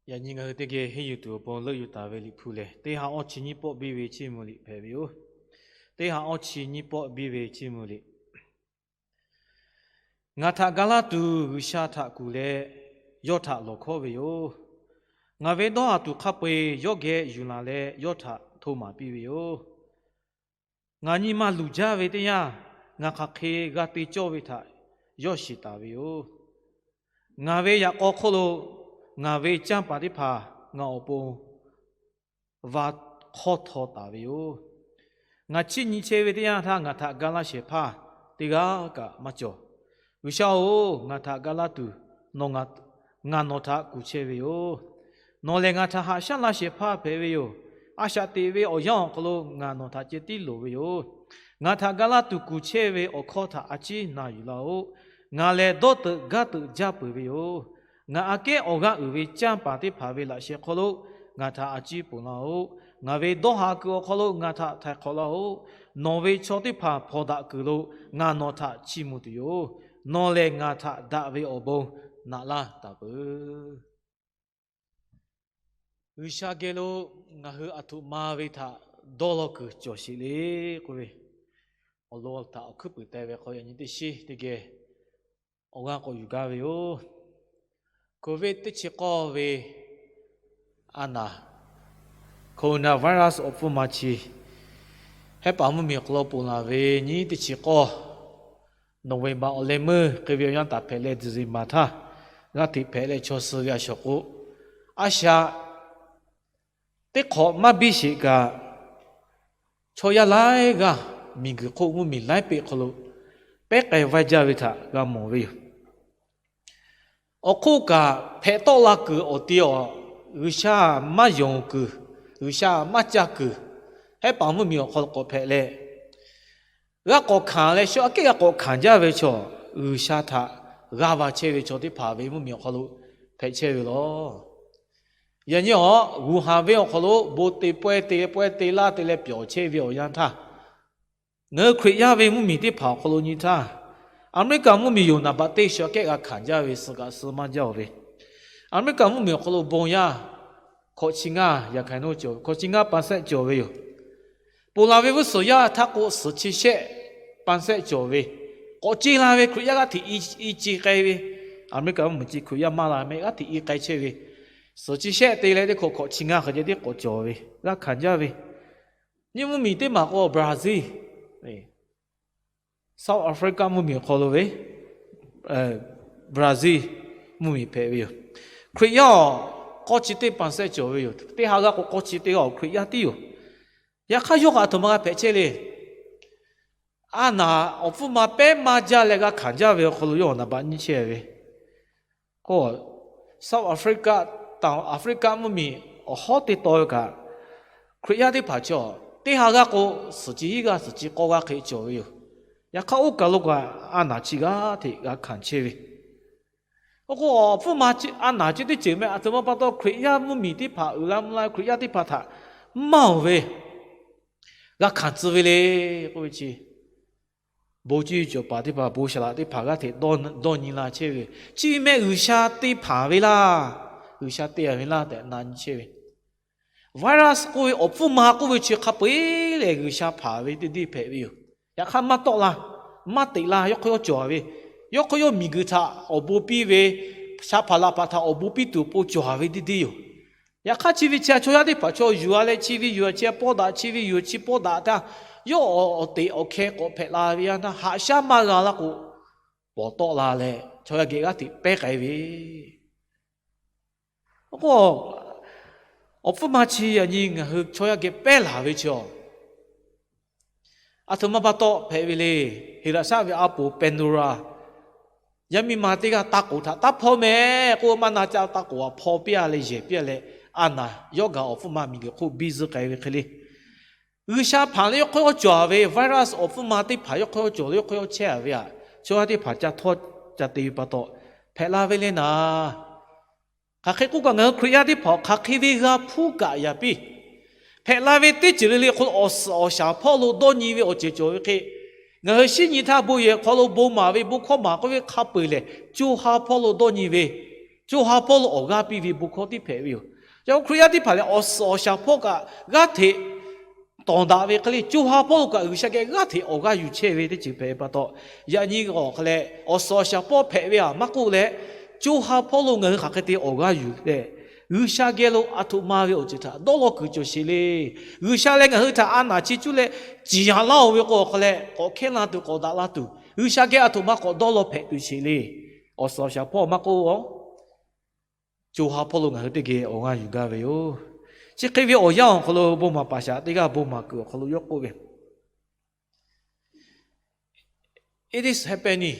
Yaꞈ nyi ngaˬ hui teˇ geh henˇ yuˬ tuˬ awˬ pon leuˆ yuˬ taˍ ve Liꞈ hpu lehˬ, teˇ ha awˇ chi nyiˇ pawˆ biˇ ve Chiˇ mvuh liꞈ hpehꞈ ve yoˬ. Teˇ ha awˇ chi nyiˇ pawˆ biˇ ve Chiˇ mvuh liꞈ. Ngaˬ htaꞈ ga laˇ tuˬ G'uiˬsha htaꞈ kuˬ leh, yawˇ htaꞈ lawˬ hkawˉ ve yoˬ. Ngaˬ ve dawˇ haˍ tuˬ hk'a peu-eˬ yawˇ geh yuˬ laˬ leh, yawˇ htaꞈ hto maˍ piˇ ve yoˬ. Ngaˬ nyi ma luˬ jaˇ ve teˇ yanˇ, ngaˬ hk'aˬ hk'e g'a te cawˇ ve htaꞈ yawˇ shiˍ taˍ ve yoˬ. Ngaˬ ve yaꞈ k'aw hk'oˆ lo ngaˬ ve canˇ paˍ teˇ hpaˍ ngaˬ awˬ pon va hk'awˇ htaw taˍ ve yoˬ. Ngaˬ chiˇ nyi chehˇ ve teˇ yanˇ htaˇ, ngaˬ htaꞈ ga laˇ shehˍ hpaˇ teˇ g'aˇ kaꞈ maˇ cawˬ. G'uiˬsha-oˬ, ngaˬ htaꞈ ga laˇ tuˬ, ngaˬ nawˬ htaꞈ kuˬ chehˇ ve yoˬ. Nawˬ lehˬ ngaˬ htaꞈ haꞈ shaˉ laˇ shehˍ hpaˇ hpehꞈ ve yoˬ. A shaꞈ teꞈ ve awˬ yanˇ awˬ hk'aw lo ngaˬ nawˬ htaꞈ ceh tiˉ loˍ ve yoˬ. Ngaˬ htaꞈ ga laˇ tuˬ kuˬ chehˇ ve awˬ hkawˇ htaꞈ a ciˉ na yuˬ laˇ-oˆ. Ngaˬ lehˬ dawˇ teuꞈ gaˇ teuꞈ jaˇ peuˬ ve yoˬ. Ngaˬ aꞈ kehˉ awˬ g'aˇ uiˍ ve canˇ paˍ teˇ hpaˍ ve laꞈ sheh hk'aw lo ngaˬ htaꞈ a ciˉ ponˬ laˇ-oˆ. Ngaˬ ve dawˇ haˍ kuiˬ awˬ hk'aw lo ngaˬ htaꞈ htaiˍ hk'awꞈ laˇ-oˆ. Nawˬ ve chaw teˇ hpaˍ hpawnˬ daꞈ kuiˬ lo ngaˬ nawˬ htaꞈ chiˇ mvuh tuˬ yoˬ. Nawˬ lehˬ ngaˬ htaꞈ daꞈ ve awˬ bon naꞈ laˇ taˍ peuˬ. G'uiˬsha geh lo ngaˬ hui aˬ htoꞈ ma ve htaꞈ dawˇ law kuiˬ cawˬ sheˍ le k'oˆ ve, awˬ lawn htaꞈ awˬ hkuiˉ puiˍ teh ve hk'aw yaꞈ nyi teˇ shiˉ teˇ geh awˬ g'aˇ k'awꞈ yuˬ gaˇ ve yoˬ. Covid teˇ chi k'awˇ ve a naˍ, coronavirus awˬ hpfuhˇ ma chi, hehˉ paˍ mvuhˇmiˬ awˬ hk'aw lo ponˬ laˬ ve nyiˇ teˇ chi k'awˇ, November awˬ leh meuˇ hk'e ve awˬ yanˇ taˍ hpehꞈ leh December htaˇ g'aˇ hteꞈ hpehꞈ leh chaw suh ve a shawˍ k'o, a shaꞈ teˇ hk'awꞈ maˇ biˇ sheˍ kaꞈ, chaw yaˇ laiˉ g'aˇ miˬguiˬ hk'oˆ mvuhˇmiˬ laiˉ peˆ hk'aw lo pehˉ k'ai vaiˇ jaˇ ve htaꞈ g'a mawˬ ve yoˬ. Awˬ hk'oˆ kaꞈ, hpehꞈ tawˆ la kuiˬ awˬ ti awˬ, G'uiˬsha maˇ yonˍ kuiˬ, G'uiˬsha maˇ ca kuiˬ, hehˉ paˍ mvuhˇmiˬ awˬ hk'aw lo k'awꞈ hpehꞈ leh, g'a k'awꞈ hkanˍ leh, shu aꞈ kehˉ g'a k'awꞈ hkanˍ jaˇ ve chaw, G'uiˬsha htaꞈ g'aˇ va chehˇ ve chaw teˇ hpaˍ ve mvuhˇmiˬ awˬ hk'aw lo hpehꞈ chehˇ ve yoˬ. Yaꞈ nyi awˬ, Wuhan venˇ awˬ hk'aw lo bon te pawehˇ te pawehˇ te laˇ te leh pyawˬ chehˇ ve awˬ yanˇ htaˇ, ngaˬ hui Hkriꞈ yaˇ ve mvuhˇmiˬ teˇ hpaˍ awˬ hk'aw lo nyi htaˇ, Aˍmeˍriˆkaꞈ mvuhˇmiˬ yoˬ naˍ baꞈ teˇ shu aꞈ kehˉ g'a hkanˍ jaˇ ve suh kaꞈ suh maˇ jaˇ-oˬ ve, Aˍmeˍriˆkaꞈ mvuhˇmiˬ awˬ hk'aw lo bon yaˇ hkawꞈ chi ngaˇ yaꞈ hkaˍ naˇ cawˬ ve, hkawꞈ chi ngaˇ เปอร์เซ็นต์ cawˬ ve yoˬ. Ponˬ laˬ ve vuiˇ suhˍ yaˇ htaˇ k'o suhˍ chi shehˆ เปอร์เซ็นต์ cawˬ ve, k'awꞈ ce la ve Hkriꞈ yaˇ g'aˇ hteꞈ i ce k'ai ve, Aˍmeˍriˆkaꞈ mvuhˇmiˬ chi Hkriꞈ yaˇ maˇ la mehˆ g'aˇ hteꞈ i k'ai chehˇ ve, suhˍ chi shehˆ te leh teˇ hkawꞈ hkawꞈ chi ngaˇ hk'aˬ ceh tiˉ k'awꞈ cawˬ ve, g'a hkanˍ jaˇ ve, nyiˇ mvuhˇmiˬ teˇ maˬ k'o Brazil, South Africa mvuhˇmiˬ awˬ hk'aw lo ve Brazil mvuhˇmiˬ hpehꞈ ve yoˬ. Hkriꞈ yaˇ awˬ k'awˇ chi teˇ เปอร์เซ็นต์ cawˬ ve yoˬ. Teˇ ha g'aˇ k'o k'awˇ chi teˇ g'aˇ Hkriꞈ yaˇ tiˉ yoˬ. Yaꞈ hk'aˇ yawˇ kaꞈ aˬ htoꞈ ma g'a hpehꞈ chehˇ le. A naˍ awˬ hpfuhˇ ma pehˉ maˇ jaˇ leh g'a hkanˍ jaˇ ve awˬ hk'aw lo yawˇ naˍ baꞈ nyiˇ chehˇ ve k'o, South Africa, South Africa mvuhˇmiˬ awˬ hawˉ teˇ taw ve kaꞈ, Hkriꞈ yaˇ teˇ hpaˍ chaw teˇ ha g'aˇ k'o, suhˍ chi hiˉ g'aˇ suhˍ chi k'awˇ g'aˇ hk'e cawˬ ve yoˬ. Yaꞈ hk'aˇ oˇ kaˬ lo kaꞈ a naˍ chi g'aˇ hteꞈ g'a hkanˍ chehˇ ve. Oˇ k'o, awˬ hpfuhˇ ma a naˍ chi teˇ ceuˬ meh aˬ htoꞈ ma pa taw Hkriꞈ yaˇ mvuhˇmiˬ teˇ hpaˍ uiˍ la mvuh la ve Hkriꞈ yaˇ teˇ hpaˍ htaꞈ maˇ oˬ ve g'a hkanˍ tcuh ve le k'oˆ ve chi, bon cuˇ cawˬ paˍ teˇ hpaˍ, bon saˍ laꞈ teˇ hpaˍ g'aˇ hteꞈ dawˇ nyi la chehˇ ve, chi meh G'uiˬsha te hpanˍ ve laˇ, G'uiˬsha te ve laˇ tehꞈ na nyi chehˇ ve. Virus k'oˆ ve awˬ hpfuhˇ ma k'oˆ ve chi hk'a peu-eˬ lehˬ G'uiˬsha hpanˍ ve teˇ deˇ hpehꞈ ve yoˬ. Yaꞈ hk'aˇ maˇ tawˆ la, maˇ teꞈ la, yawˇ hk'aw yawˇ cawˬ ve, yawˇ hk'aw yawˇ miˬguiˬ htaꞈ awˬ bon piˇ ve, sha hpaˍ laꞈ hpaˍ htaꞈ awˬ bon piˇ tuˬ awˬ pon cawˬ ve teˇ deˇ yoˬ. Yaꞈ hk'aˇ chi ve chi a chaw yaˇ teˇ hpaˍ chaw yuˬ a leh chi ve yuˬ a chi a pawˇ daꞈ chi ve yuˬ chi pawˇ daꞈ htaˇ, yawˇ awˬ teꞈ awˬ hkeh k'awꞈ hpehꞈ la ve yanˇ htaˇ haꞈ shaˉ maˇ g'a laˇ k'o, pawˍ tawˆ la leh chaw yaˇ geh g'aˇ hteꞈ pehˉ k'ai ve. K'o, awˬ hpfuhˇ ma chi yaꞈ nyi ngaˬ hui chaw yaˇ geh pehˉ laˬ ve chi a, aˬ htoꞈ ma pa taw hpehꞈ ve le. Heˍraˍsaˆ ve a poˍ Pandora, yaˇ miˇ ma teˇ g'aˇ taˇ k'oˍ htaꞈ taˇ hpawˇ meh k'oˆ maˇ na ca taˇ k'oˍ a hpawˇ piˇ a leh yehˬ piˇ a leh, a naˍ yawˇ gaˬ awˬ hpfuhˇ ma miˬguiˬ hk'oˆ biˇ zuhˆ k'ai ve hk'e le. G'uiˬsha hpanˍ leh yawˇ hk'aw yawˇ cawˬ ve virus awˬ hpfuhˇ ma teˇ hpaˍ yawˇ hk'aw yawˇ cawˬ leh yawˇ hk'aw yawˇ chehˇ a ve a, chaw yaˇ teˇ hpaˍ ca htawˇ ca te ve pa taw hpehꞈ la ve le naˍ. Hk'aˬ hk'e k'oˆ kaꞈ ngaˬ hui Hkriꞈ yaˇ teˇ hpaˍ hk'aˬ hk'e ve g'a hpuˇ kaꞈ yaꞈ piˇ. Hpehꞈ la ve teˇ ceuˬ le le hk'aw lo awˬ suhˍ awˬ shaˍ hpawˇ lo dawˇ nyi ve awˬ ceuˬ cawˬ ve hk'e, ngaˬ hui shinˉ nyi htaˇ bon yehˬ hk'aw lo bon maˍ ve bon hkawˇ maˍ k'oˆ ve hk'a peu-eˬ lehˬ, co ha hpawˇ lo dawˇ nyi ve, co ha hpawˇ lo awˬ g'aˇ piˇ ve bon hkawˇ tiˉ hpehꞈ ve yoˬ. Yaꞈ hk'aˇ Hkriꞈ yaˇ teˇ hpaˍ lehˬ, awˬ suhˍ awˬ shaˍ hpawˇ kaꞈ g'aˇ hteꞈ tawˍ daꞈ ve hk'e le, co ha hpawˇ lo kaꞈ G'uiˬsha geh g'aˇ hteꞈ awˬ g'aˇ yuˬ chehˇ ve teˇ ceuˬ hpehꞈ pa taw, yaꞈ nyi awˬ hk'aw leh awˬ suhˍ awˬ shaˍ hpawˇ hpehꞈ ve aˬ maˇ k'oˆ leh, co ha hpawˇ lo ngaˬ hui hk'aˬ hk'e te awˬ g'aˇ yuˬ leh, G'uiˬsha geh lo aˬ htoꞈ ma ve awˬ ceuˬ htaꞈ dawˇ law kuiˬ cawˬ sheˍ le. G'uiˬsha leh ngaˬ hui htaꞈ a naˍ chi cuˇ leh ciˍ yanˍ laˇ-oˬ ve k'o, awˬ hk'aw leh k'awꞈ hkehˉ la tuˬ k'awꞈ daꞈ la tuˬ, G'uiˬsha geh aˬ htoꞈ ma k'awꞈ dawˇ law hpehꞈ tuˬ sheˍ le. Awˬ suhˍ awˬ shaˍ hpawˇ maˇ k'oˆ, co ha hpawˇ lo ngaˬ hui teˇ geh awˬ g'aˇ yuˬ gaˇ ve yoˬ. Chi hk'e ve awˬ yanˇ awˬ hk'aw lo bon maˍ paˍ shaˍ teˇ g'aˇ bon maˍ kuiˬ awˬ hk'aw lo yawˇ k'oˆ ve, It is happening.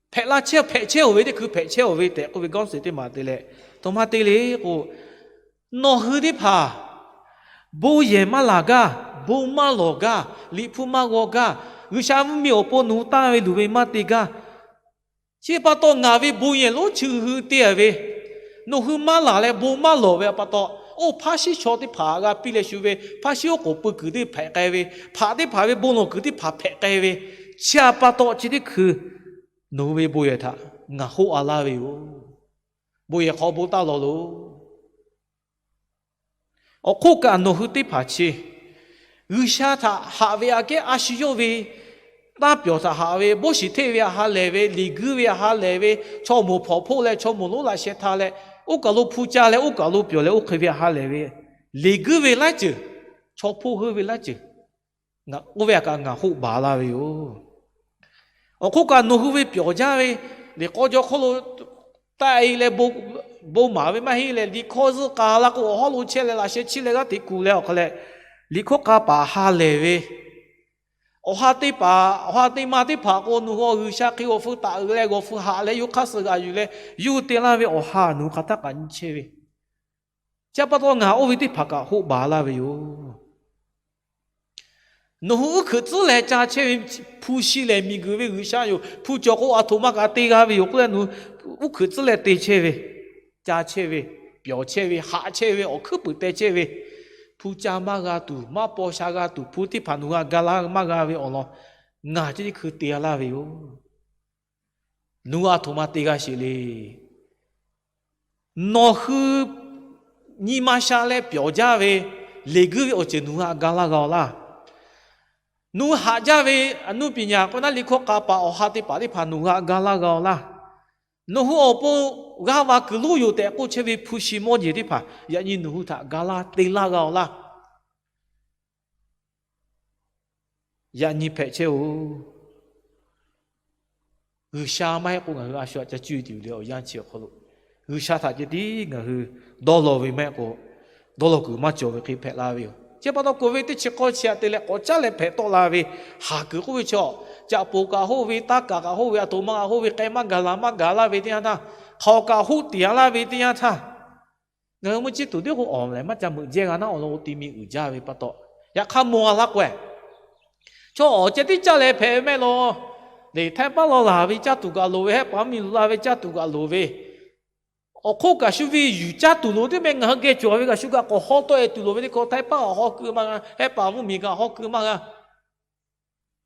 Hpehꞈ la chehˇ, hpehꞈ chehˇ-oˬ ve teˇ hkui hpehꞈ chehˇ-oˬ ve tehꞈ k'oˆ ve กล้อง suhˍ teˇ maˬ te leh, aˬ htoꞈ ma te le k'o, nawˬ hui teˇ hpaˍ bon yehˬ maˇ laˬ gaˇ, bon maˇ lawˬ gaˇ, liꞈ hpu maˇ g'aw gaˇ, G'uiˬsha mvuhˇmiˬ awˬ pon nawˬ hui tanˇ ve luˬ ve maˇ te gaˇ. Chi pa taw ngaˬ ve bon yehˬ lonˉ chi hui te-a ve, nawˬ hui maˇ laˬ leh bon maˇ lawˬ ve pa taw, oˇ hpaˇ shiˉ chaw teˇ hpaˍ g'a piˇ leh shu ve hpaˇ shiˉ oˉ k'oˍ pui kuiˬ teˇ hpehꞈ k'ai ve, hpaꞈ teˇ hpaˍ ve bon lawˬ kuiˬ teˇ hpaˍ hpehꞈ k'ai ve, chi pa taw chi teˇ hkui nawˬ hui ve bon yehˬ htaꞈ ngaˬ hoˆ-a laˇ ve yoˬ. Bon yehˬ hk'aw bon taˇ lawˬ loˬ. Awˬ hk'oˆ kaꞈ nawˬ hui teˇ hpaˍ chi G'uiˬsha htaꞈ haꞈ ve aꞈ kehˉ a shu yawˇ ve tanˇ pyawˬ htaꞈ haꞈ ve, boˇ shiˍ hteˆ ve aꞈ ha lehˬ ve, liꞈ guiˇ ve aꞈ ha lehˬ ve, chaw moˍ hpawnˬ hpoˆ leh chaw moˍ lonˉ laꞈ sheh htaˇ leh, oˇ kaˬ lo hpu ca leh oˇ kaˬ lo pyawˬ leh oˇ hk'e ve aꞈ ha lehˬ ve, liꞈ guiˇ ve laiˉ ceuˬ, chaw hpoˆ heuˆ ve laiˉ ceuˬ, oˇ ve aꞈ kaꞈ ngaˬ hoˆ baˬ laˇ ve yoˬ. Awˬ hk'oˆ kaꞈ nawˬ hui ve pyawˬ jaˇ ve, liꞈ k'aw jaw hk'oˆ lo taˆ-e leh bon maˍ ve maˇ heˆ leh, liꞈ hkawˇ zuhˆ k'a laˇ k'o, awˬ hawˉ lo chehˇ leh laꞈ sheh chiˇ leh g'aˇ hteꞈ kuˬ leh awˬ hk'aw leh, liꞈ hkawˇ k'a paˍ ha lehˬ ve, awˬ ha teˇ paˍ, awˬ ha teˇ ma teˇ hpaˍ k'o, nawˬ hui G'uiˬsha hk'e awˬ feu taˍ uiˍ leh g'awˬ feu haꞈ leh yawˇ hk'aˇ suh g'aꞈ yuˬ leh, yawˇ hui te laˇ ve awˬ ha nawˬ hui hk'aˬ htaˇ kaꞈ nyi chehˇ ve, chi pa taw ngaˬ oˇ ve teˇ hpaˍ kaꞈ hoˆ baˬ laˇ ve yoˬ. Nawˬ hui uˉ hkuiꞈ tcuhˉ leh ca chehˇ ve, hpu shi lehˬ miˬguiˬ ve G'uiˬsha yoˬ, hpu cawˬ k'o aˬ htoꞈ ma kaꞈ te g'a ve yoˬ k'oˆ leh, nawˬ hui uˉ hkuiꞈ tcuhˉ leh te chehˇ ve, ca chehˇ ve, pyawˬ chehˇ ve, haꞈ chehˇ ve, awˬ hkuiˉ puiˍ teh chehˇ ve, hpu ca maˇ g'a tuˬ, maˇ paw sha g'a tuˬ, hpu teˇ hpaˍ nawˬ hui htaꞈ ga laˇ maˇ g'a ve awˬ lawn, ngaˬ chi teˇ hkui te-a laˇ ve yoˬ. Nawˬ hui aˬ htoꞈ ma te g'a sheˍ le. Nawˬ hui nyi ma sha leh pyawˬ jaˇ ve, liꞈ guiˇ ve awˬ ceuˬ nawˬ hui htaꞈ ga laˇ g'a-oˬ laˇ. Nawˬ hui haꞈ jaˇ ve aˬ nuˇ piˍ nyaˍ k'o naˉ, liꞈ hkawˇ k'a paˍ awˬ ha teˇ hpaˍ teˇ hpaˍ nawˬ hui htaꞈ ga laˇ g'a-oˬ laˇ. Nawˬ hui awˬ pon g'aˇ va kuiˬ lonˉ yoˬ tehꞈ k'oˆ chehˇ ve hpu shi mawˇ jeˬ teˇ hpaˍ yaꞈ nyi nawˬ hui htaꞈ ga laˇ te laˇ g'a-oˬ laˇ. Yaꞈ nyi hpehꞈ chehˇ-oˬ. G'uiˬsha maˇ heˆ k'o ngaˬ hui a shu htaꞈ ca cuˇ tuˬ le. Awˬ yanˇ chi awˬ hk'aw lo G'uiˬsha htaꞈ ceh tiˉ ngaˬ hui dawˇ law ve maˇ heˆ k'o, dawˇ law kuiˬ maˇ cawˬ ve hk'e hpehꞈ la ve yoˬ. Chi pa taw k'oˍ ve teˇ chi k'awˇ chi htaꞈ te leh k'awꞈ caˉ leh hpehꞈ tawˆ la ve, haˍ kuiˬ k'oˆ ve chaw, caꞈ poˍ kaꞈ hoˆ ve, taˇ kaˍ kaꞈ hoˆ ve, aˬ htoꞈ ma kaꞈ hoˆ ve, k'ai maˇ gaˬ laˬ maˇ gaˬ laˇ ve teˇ yanˇ htaˇ, hk'aoˍ kaꞈ hoˆ tiˍ-a laˇ ve teˇ yanˇ htaˇ, ngaˬ hui mvuhˇ ciˇ tuˬ teˇ k'o awˬ lehˬ maˇ ca meuꞈ jehˇ g'a naˉ awˬ lawn k'o, te mi uiˍ jaˇ ve pa taw, yaꞈ hk'aˇ mawˬ-a laˇ k'o-e, chaw awˬ ceh tiˉ caˇ leh hpehꞈ ve mehˆ law. Lehˬ, htaiˇ paˉ law laˬ ve caˇ tuˬ kaꞈ loˍ ve, hehˆ paˍ mvuhˇmiˬ lo la ve caˇ tuˬ kaꞈ loˍ ve, awˬ hk'oˆ kaꞈ shu ve yuˬ caˇ tuˬ loˍ teˇ meh ngaˬ hui geh cawˬ ve kaꞈ shu kaꞈ k'awꞈ haw tawˆ-e tuˬ loˍ ve teˇ hkawˇ, htaiˇ paˉ kaꞈ haw keu maˇ g'a, hehˆ paˍ mvuhˇmiˬ kaꞈ haw keu maˇ g'a.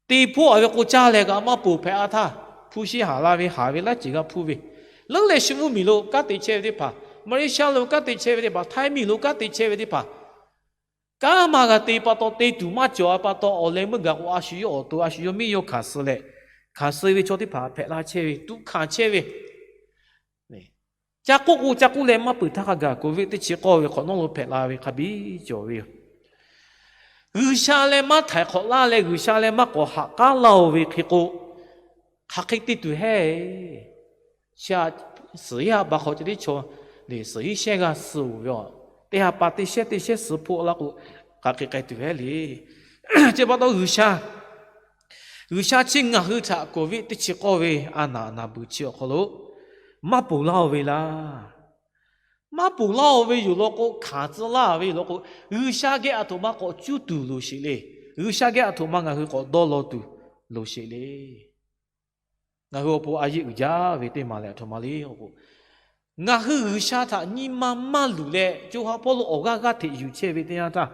Te hpoˆ-a ve k'o caˇ leh kaꞈ maˇ ponˬ hpehꞈ-a htaˇ, hpu shi haˍ la ve haˍ ve laiˉ ceuˬ g'a hpuˇ ve, leuˉ leh shu mvuhˇmiˬ lo kanˉ te chehˇ ve teˇ hpaˍ, Malaysia lo kanˉ te chehˇ ve teˇ hpaˍ, Htaiˇ miˬ lo kanˉ te chehˇ ve teˇ hpaˍ, kanˉ maˇ g'a te pa taw, te tuˬ maˇ cawˬ-a pa taw, awˬ leh meuˇ gaˬ k'o a shu yawˇ awˬ to a shu yawˇ miˇ yawˇ hkanˍ suh leh, hkanˍ suh ve chaw teˇ hpaˍ hpehꞈ la chehˇ ve, tuꞈ hkanˍ chehˇ ve, ca k'oˆ k'o ca k'oˆ leh maˇ peuˬ htaˇ hk'a gaˬ k'oˍ ve teˇ chi k'awˇ ve hk'awꞈ nawˉ lo hpehꞈ la ve hk'a biˇ cawˬ ve yoˬ. G'uiˬsha leh maˇ htaiˍ hk'awꞈ laˇ leh G'uiˬsha leh maˇ k'awꞈ haꞈ k'aˉ laˇ-oˬ ve hk'e k'o, hk'aˬ hk'e te tuˬ hehˉ. Chi suhˍ hiˉ ha pa hk'aw ceh tiˉ chaw lehˬ suhˍ hiˉ shehˇ g'aˇ suh-oˬ ve, teˇ ha pa teˇ shehˇ teˇ shehˇ suh hpoˆ laˇ k'o, hk'aˬ hk'e k'ai tuˬ hehˉ le. Chi pa taw G'uiˬsha, G'uiˬsha chi ngaˬ hui htaꞈ k'oˍ ve teˇ chi k'awˇ ve a naˍ naˍ beuˬ chi awˬ hk'aw lo maˇ ponˬ laˇ-oˬ ve laˇ. Maˇ ponˬ laˇ-oˬ ve yoˬ law k'o, hkanˍ tcuh laˇ ve yoˬ law k'o, G'uiˬsha geh aˬ htoꞈ ma k'awꞈ cuˇ tuˬ loˍ sheˍ le. G'uiˬsha geh aˬ htoꞈ ma ngaˬ hui k'awꞈ dawˇ law tuˬ loˍ sheˍ le. Ngaˬ hui awˬ pon a yeˇ uiˍ jaˇ ve teˇ maˬ lehˬ aˬ htoꞈ ma le k'o, ngaˬ hui G'uiˬsha htaꞈ nyi ma maˇ luˬ leh co ha hpawˇ lo awˬ g'aˇ g'aˇ hteꞈ yuˬ chehˇ ve teˇ yanˇ htaˇ,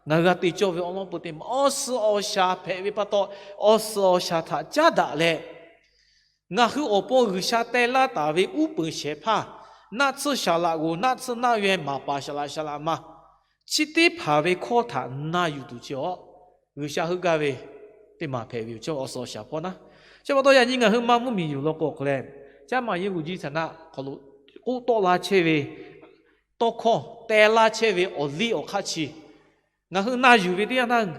ngaˬ hui g'a te cawˇ ve awˬ lawn peuˬ teˇ maˬ awˬ suhˍ awˬ shaˍ hpehꞈ ve pa taw, awˬ suhˍ awˬ shaˍ htaꞈ caˉ daꞈ leh, Ngaˬ hui awˬ pon G'uiˬsha teh laˇ taˍ ve uˉ peunˍ shehˍ hpaˇ, naˆ tsuhˇ saˍ laꞈ g'oˍ, naˆ tsuhˇ naˆ yehˬ, maˍ paˍ saˍ laꞈ saˍ laꞈ ma, chi teˇ hpaˍ ve hkawˇ htaꞈ na yuˬ tuˬ chi awˬ, G'uiˬsha heuˆ gaˇ ve teˇ maˬ hpehꞈ ve yoˬ, chi awˬ suhˍ awˬ shaˍ hpawˇ naˉ. Chi pa taw yaꞈ nyi ngaˬ hui maˇ mvuhˇmiˬ yuˬ law k'o awˬ hk'aw leh, caˉ maˇ yehˬ g'uˬ jiˇ htaꞈ na hk'aw lo k'oˆ tawˆ la chehˇ ve, tawˇ hkawˇ teh laˇ chehˇ ve awˬ liˇ awˬ hk'aˇ chi, ngaˬ hui na yuˬ ve teˇ yanˇ htaˇ,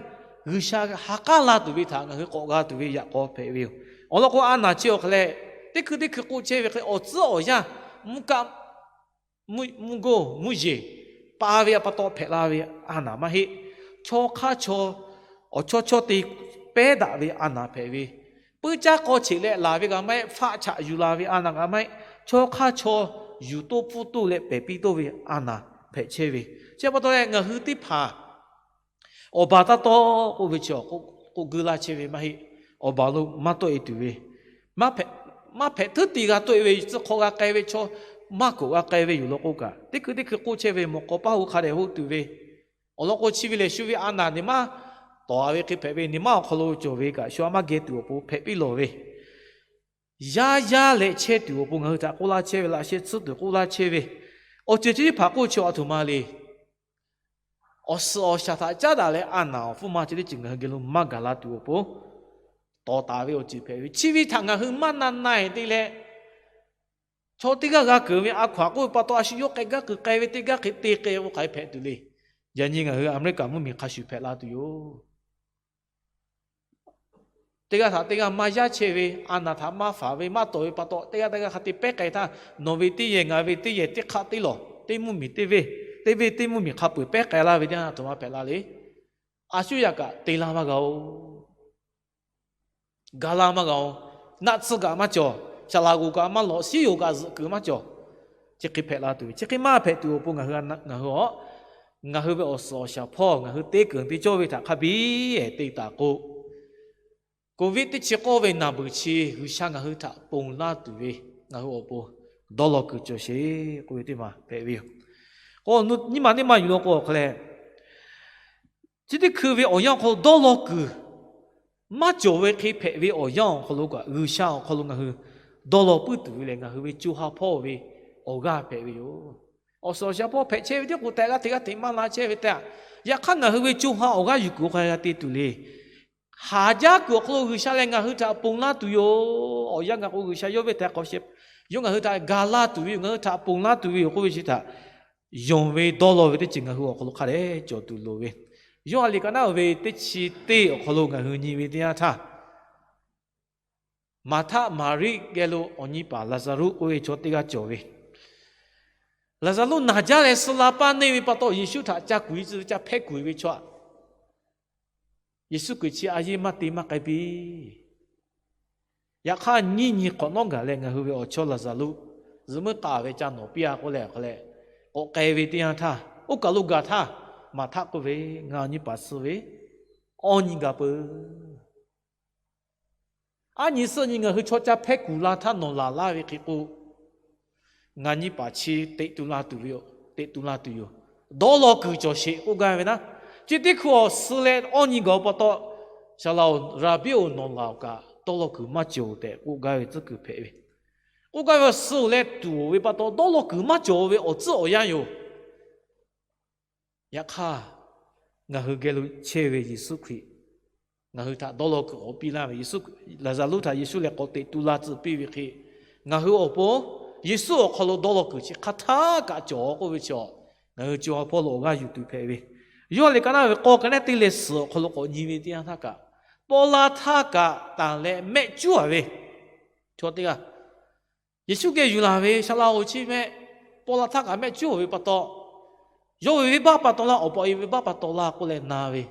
G'uiˬsha ha k'aˉ la tuˬ ve htaꞈ ngaˬ hui k'awꞈ g'a tuˬ ve yaꞈ k'aw hpehꞈ ve yoˬ. Awˬ lawn k'o, a naˍ chi awˬ hk'aw leh, teˇ hkui teˇ hkui k'oˆ chehˇ ve hk'e awˬ tcuhˉ awˬ yanˇ, mvuhˇ kaˆ, mvuhˇ goˇ mvuhˇ yeˬ pa ve pa taw hpehꞈ la ve a naˍ maˇ heˆ. Chaw hk'aˇ chaw, awˬ chawˇ chawˇ te pehˉ daꞈ ve a naˍ hpehꞈ ve, puiˉ caˇ k'aw cheꞈ leh laˬ ve kaꞈ maˇ heˆ, faˆ chaꞈ yuˬ la ve a naˍ kaꞈ maˇ heˆ, chaw hk'aˇ chaw yuˬ toˇ pfuhˇ toˇ leh pehˬ piˇ toˇ ve a naˍ hpehꞈ chehˇ ve. Chi pa taw leh ngaˬ hui teˇ hpaˍ awˬ baˬ taˇ tawˆ k'oˆ ve chi awˬ k'oˆ guˇ laˇ chehˇ ve maˇ heˆ. Awˬ baˬ lo maˇ tawˆ e tuˬ ve, maˇ hpehꞈ hteuˉ te g'a tawˆ e ve, tcuh hk'aw g'a k'ai ve chaw maˇ k'oˆ g'a k'ai ve yoˬ law k'o kaꞈ, teˇ hkui teˇ hkui k'oˆ chehˇ ve mawˬ k'aw paˇ hu hk'a dehꞈ hoˆ tuˬ ve, awˬ lawn k'o chi ve lehˬ shu ve a naˍ neˬ maˇ tawˍ a ve hk'e hpehꞈ ve, neˬ maˇ awˬ hk'aw lo cawˬ ve kaꞈ shu a maˇ geh tuˬ awˬ pon hpehꞈ piˇ lawˬ ve, yaˇ yaˇ leh chehˇ tuˬ awˬ pon ngaˬ hui htaꞈ k'oˆ laˇ chehˇ ve, laꞈ sheh tsuhˇ tuˬ k'oˆ laˇ chehˇ ve, awˬ ceuˬ chi teˇ hpaˍ k'oˆ chi a htoꞈ ma le. Awˬ suhˍ awˬ shaˍ htaꞈ caˉ daꞈ leh a naˍ awˬ hpfuhˇ ma chi teˇ ceuˬ ngaˬ hui geh lo maˇ gaˬ la tuˬ awˬ pon tawˍ taˍ ve awˬ ceuˬ hpehꞈ ve, chi ve htaꞈ ngaˬ hui maˇ na na-e te leh, chaw teˇ g'aˇ g'a keunˍ ve a hkaw-anˬ k'oˆ ve pa taw a shu yawˇ k'ai gaˇ kuiˬ k'ai ve teˇ g'aˇ hk'e te k'ai k'o hk'aˬ hk'e hpehꞈ tuˬ le. Yaꞈ nyi ngaˬ hui America mvuhˇmiˬ hk'a shuˍ hpehꞈ la tuˬ yoˬ. Teˇ g'aˇ htaꞈ teˇ g'aˇ maˇ yaˇ chehˇ ve, a naˍ htaꞈ maˇ faˍ ve, maˇ tawˍ ve pa taw, teˇ g'aˇ teˇ g'aˇ hk'a te pehˉ k'ai htaˇ, nawˬ ve teˇ yehˬ ngaˬ ve teˇ yehˬ teˇ hk'aˆ teˇ lawˬ, teˇ mvuhˇmiˬ teˇ ve, teˇ ve teˇ mvuhˇmiˬ hk'a peu-eˬ pehˉ k'ai laˇ ve teˇ yanˇ a htoꞈ ma hpehꞈ la le. A shu yaꞈ kaꞈ te laˇ maˇ g'a-oˬ. Ga laˇ maˇ g'a-oˬ. Naˆ tsuhˇ kaꞈ maˇ cawˬ. Saˍ laꞈ g'oˍ kaꞈ maˇ lawꞈ, siˉ yoˬ kaꞈ zuhꞈ kuiˬ maˇ cawˬ. Chi hk'e hpehꞈ la tuˬ ve, chi hk'e maˇ hpehꞈ tuˬ awˬ pon ngaˬ hui, ngaˬ hui awˬ, ngaˬ hui ve awˬ suhˍ awˬ shaˍ hpawˇ ngaˬ hui te keunˍ piˇ cawˇ ve htaꞈ hk'a biˇ te taˍ k'o, Covid teˇ chi k'awˇ ve naˬ beuˬ chi G'uiˬsha ngaˬ hui htaꞈ ponˬ laˇ tuˬ ve ngaˬ hui awˬ pon dawˇ law kuiˬ cawˬ sheˍ k'oˆ ve teˇ maˬ hpehꞈ ve yoˬ. K'o, nyiˇ maˬ teˇ maˬ yuˬ law k'o awˬ hk'aw leh, chi teˇ hkui ve awˬ yanˇ awˬ hk'aw lo dawˇ law kuiˬ maˇ cawˬ ve hk'e hpehꞈ ve awˬ yanˇ awˬ hk'aw lo kaꞈ, G'uiˬsha awˬ hk'aw lo ngaˬ hui dawˇ law puiˉ tuˬ ve lehˬ, ngaˬ hui ve co ha hpawˇ ve awˬ g'aˇ hpehꞈ ve yoˬ. Awˬ suhˍ awˬ shaˍ hpawˇ hpehꞈ chehˇ ve teˇ k'o tehꞈ g'a teꞈ g'a teꞈ maˇ la chehˇ ve tehꞈ, yaꞈ hk'aˇ ngaˬ hui ve co ha awˬ g'aˇ yuˬ kuiˬ hk'a g'a te tuˬ le. Haˍ jaˇ kuiˬ awˬ hk'aw lo G'uiˬsha lehˬ ngaˬ hui htaꞈ ponˬ laˇ tuˬ yoˬ. Awˬ yanˇ gaˬ k'o G'uiˬsha yawˇ ve htaꞈ hk'awꞈ sheh, yawˇ ngaˬ hui htaꞈ ga laˇ tuˬ ve yoˬ, ngaˬ hui htaꞈ ponˬ laˇ tuˬ ve yoˬ k'oˆ ve chi htaꞈ yonˍ ve dawˇ law ve teˇ ceuˬ ngaˬ hui awˬ hk'aw lo hk'a dehꞈ cawˬ tuˬ loˍ ve. Yoˇhanˬ liꞈ ka naˉ ve teˇ chi teˇ awˬ hk'aw lo ngaˬ hui nyi ve teˇ yanˇ htaˇ, Maˍhtaˆ Maˍriˆ geh lo awˬ nyi paˍ Laˍzaˍruˆ k'oˆ ve chaw teˇ g'aˇ cawˬ ve. Laˍzaˍruˆ naˬ jaˇ leh suh la paˇ neˇ ve pa taw Yeˍsuˆ htaꞈ ca kuˬ-e tcuh ve, ca hpehˇ kuˬ-e ve chaw aꞈ, Yeˍsuˆ Hkriꞈ chi a yeˇ maˇ te maˇ k'ai piˇ. Yaꞈ hk'aˇ nyiˇ nyi hk'awꞈ nawˉ gaˬ leh ngaˬ hui ve awˬ chawˇ Laˍzaˍruˆ zuhꞈ muiˉ k'aˍ ve ca nawˬ piˇ-a k'oˆ leh awˬ hk'aw leh, k'awꞈ k'ai ve teˇ yanˇ htaˇ, oˇ kaˬ lo gaˬ htaˇ, Maˍhtaˆ k'oˆ ve, Ngaˬ awˬ nyi paˍ suh ve awˇ nyi gaˬ peuˬ. Aˉ nyi suhˆ nyi ngaˬ hui chaw ca hpehˇ kuˬ la htaˇ nawˬ laˬ laˇ ve hk'e k'o, ngaˬ nyi paˍ chi teꞈ tu la tuˬ ve yoˬ, teꞈ tu la tuˬ yoˬ. Dawˇ law kuiˬ cawˬ sheˍ k'oˆ gaˇ ve naˉ. Chi teˇ hkui awˬ suh leh awˇ nyi gaˬ-oˬ pa taw, Saˍ laꞈ-oˬ, Raˍbiˆ-oˬ, nawˬ laˬ-oˬ kaꞈ dawˇ law kuiˬ maˇ cawˬ tehꞈ k'oˆ gaˇ ve tcuhˉ kuiˬ hpehꞈ ve. K'oˆ gaˇ ve awˬ suh-oˬ leh tuˬ-oˬ ve pa taw dawˇ law kuiˬ maˇ cawˬ ve awˬ tcuhˉ awˬ yanˇ yoˬ. Yaꞈ hk'aˇ, ngaˬ hui geh lo chehˇ ve Yeˍsuˆ Hkriꞈ ngaˬ hui htaꞈ dawˇ law kuiˬ k'awꞈ piˇ laˇ ve, Yeˍsuˆ, Laˍzaˍruˆ htaꞈ Yeˍsuˆ lehˬ k'awꞈ teꞈ tu la tcuh piˇ ve hk'e, ngaˬ hui awˬ pon Yeˍsuˆ awˬ hk'aw lo dawˇ law kuiˬ chi hk'aˬ htaˇ kaꞈ cawˬ k'oˆ ve chi, ngaˬ hui co ha hpawˇ lo awˬ g'aˇ yuˬ tuˬ hpehꞈ ve. Yoˇhanˬ liꞈ ka naˉ ve k'aw ka naˉ teˇ leh suhˍ awˬ hk'aw lo k'awꞈ nyi ve teˇ yanˇ htaˇ kaꞈ, paw la htaˇ kaꞈ tanˬ leh mehˆ cuˉ-a ve chaw teˇ g'aˇ Yeˍsuˆ geh yuˬ laˬ ve, Saˍ laꞈ-oˬ, chi mehˆ paw la htaˇ kaꞈ mehˆ cuˉ-oˬ ve pa taw, yawˇ ve venˇbaˆ pa taw laˇ, awˬ pa awˬ e venˇbaˆ pa taw laˇ k'oˆ leh na ve.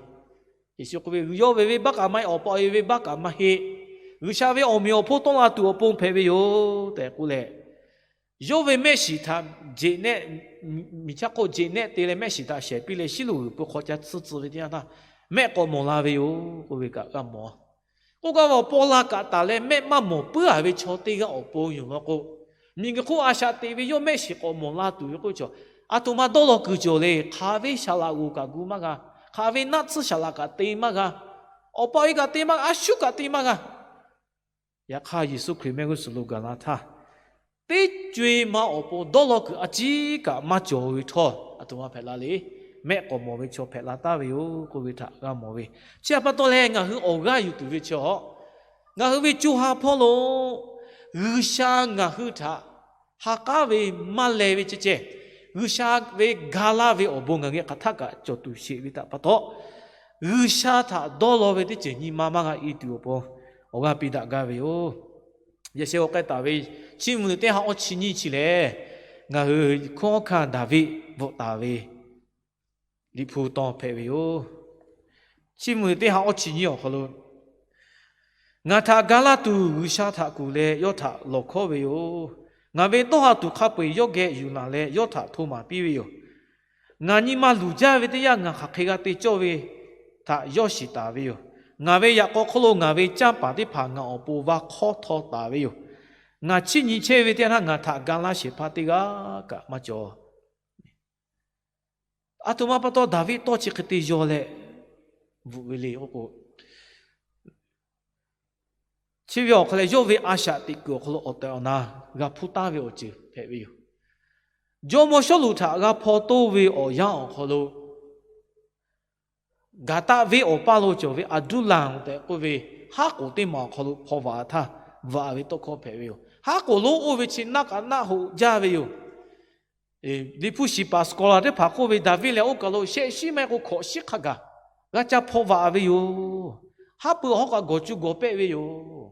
Yeˍsuˆ k'oˆ ve, Yawˇ ve venˇbaˆ kaꞈ maˇ heˆ, awˬ pa awˬ e venˇbaˆ kaꞈ maˇ heˆ. G'uiˬsha ve awˬ meꞈ awˬ hponˇ tawˆ la tuˬ awˬ pon hpehꞈ ve yoˬ tehꞈ k'oˆ leh, yawˇ ve mehˆ shiˍ htaꞈ jeꞈ nehˆ, miˬ chaˇ hk'oˆ jeꞈ nehˆ te leh mehˆ shiˍ htaꞈ shehˍ piˇ leh shiˉ loꞈ g'uiˬ pui hk'aw ca tsuhˇ tcuh ve teˇ yanˇ htaˇ, mehˆ k'awꞈ mawˬ la ve yoˬ k'oˆ ve kaꞈ g'a mawˬ. K'oˆ gaˇ ve, awˬ paw la kaꞈ tanˬ leh mehˆ maˇ mawˬ puiˉ-a ve chaw teˇ g'aˇ awˬ pon yoˬ law k'o, miˬguiˬ hk'oˆ a shaꞈ teꞈ ve yawˇ mehˆ shiˍ k'awꞈ mawˬ la tuˬ ve k'oˆ ve chaw, aˬ htoꞈ ma dawˇ law kuiˬ cawˬ le. Hk'aˬ ve Saˍ laꞈ g'oˍ kaꞈ gu maˇ g'a. Hk'aˬ ve naˆ tsuhˇ Saˍ laꞈ kaꞈ te maˇ g'a. Awˬ pa awˬ e kaꞈ te maˇ g'a. A shuˉ kaꞈ te maˇ g'a. Yaꞈ hk'aˇ, Yeˍsuˆ Hkriꞈ mehˆ g'uˇ suhˍ lo gaˬ la htaˇ, teˇ co-e ma awˬ pon dawˇ law kuiˬ a ciˉ kaꞈ maˇ cawˬ ve htawˇ, aˬ htoꞈ ma hpehꞈ la le. Mehˆ k'awꞈ mawˬ ve chaw hpehꞈ la taˍ ve yoˬ k'oˆ ve htaꞈ g'a mawˬ ve. Chi htaꞈ pa taw leh, ngaˬ hui awˬ g'aˇ yuˬ tuˬ ve chi a, ngaˬ hui ve co ha hpawˇ lo G'uiˬsha ngaˬ hui htaꞈ ha k'aˉ ve maˇ leh ve ceh ceh, G'uiˬsha ve ga laˇ ve awˬ bon ngaˬ hui hk'aˬ htaˇ kaꞈ cawˬ tuˬ sheˍ ve htaꞈ pa taw, G'uiˬsha htaꞈ dawˇ law ve teˇ ceuˬ nyi ma maˇ g'a i tuˬ awˬ pon awˬ g'aˇ piˇ daꞈ gaˇ ve yoˬ. Yaꞈ sheh g'aw k'ai taˍ ve Chiˇ mvuh teˇ ha awˇ chi nyiˇ chi lehˬ, ngaˬ hui hkunˉ hawˉ hkanˇ Daˍviˆ bvuhꞈ taˍ ve Liꞈ hpu taw hpehꞈ ve yoˬ. Chiˇ mvuh teˇ ha awˇ chi nyiˇ awˬ hk'aw lo, Ngaˬ htaꞈ ga laˇ tuˬ G'uiˬsha htaꞈ kuˬ leh yawˇ htaꞈ lawˬ hkawˉ ve yoˬ. Ngaˬ ve dawˇ ha tuˬ hk'a peu-eˬ yawˇ geh yuˬ laˬ leh yawˇ htaꞈ hto maˍ piˇ ve yoˬ. Ngaˬ nyi ma luˬ jaˇ ve teˇ yanˇ, ngaˬ hk'aˬ hk'e g'a te cawˇ ve htaꞈ yawˇ shiˍ taˍ ve yoˬ. Ngaˬ ve yaꞈ k'aw hk'oˆ lo ngaˬ ve canˇ paˍ teˇ hpaˍ ngaˬ awˬ pon va hk'awˇ htaw taˍ ve yoˬ. Ngaˬ chiˇ nyi chehˇ ve teˇ yanˇ htaˇ, ngaˬ htaꞈ ga laˇ shehˍ hpaˇ teˇ g'aˇ kaꞈ maˇ cawˬ. Aˬ htoꞈ ma pa taw Daˍviˆ tawˇ chi hk'e te yaw leh bvuhꞈ ve le k'oˆ k'o, chi ve awˬ hk'aw leh yawˇ ve a shaꞈ teꞈ kuiˬ awˬ hk'aw lo awˬ tehˬ awˬ na g'a hpuˇ taˍ ve awˬ ceuˬ hpehꞈ ve yoˬ. Jawˇmawˇ Sawˉluꞈ htaꞈ g'a hpaw toˇ ve awˬ yanˇ awˬ hk'aw lo, Gaˍtaˆ venˇ awˬ paˇ lo cawˬ ve Aˍduˇlaˬ tehꞈ k'oˆ ve haˉ k'oˍ teˇ maˬ awˬ hk'aw lo hpaw vaꞈ htaˇ, vaꞈ ve tawˇ hkawˇ hpehꞈ ve yoˬ. Haˉ k'oˍ lonˉ oˇ ve chi naˆ k'a naˆ hoꞈ jaˇ ve yoˬ. Liꞈ hpu shiˍ paˍ scholar teˇ hpaˍ k'oˆ ve, Daˍviˆ lehˬ oˇ kaˬ lo shehˆ shiˉ maˇ heˆ k'o hkawꞈ shiˉ hk'a gaˬ g'a ca hpaw vaꞈ ve yoˬ. Haˉ pui awˬ hawˉ kaꞈ gawˬ cuˇ gawˬ pehˆ ve yoˬ.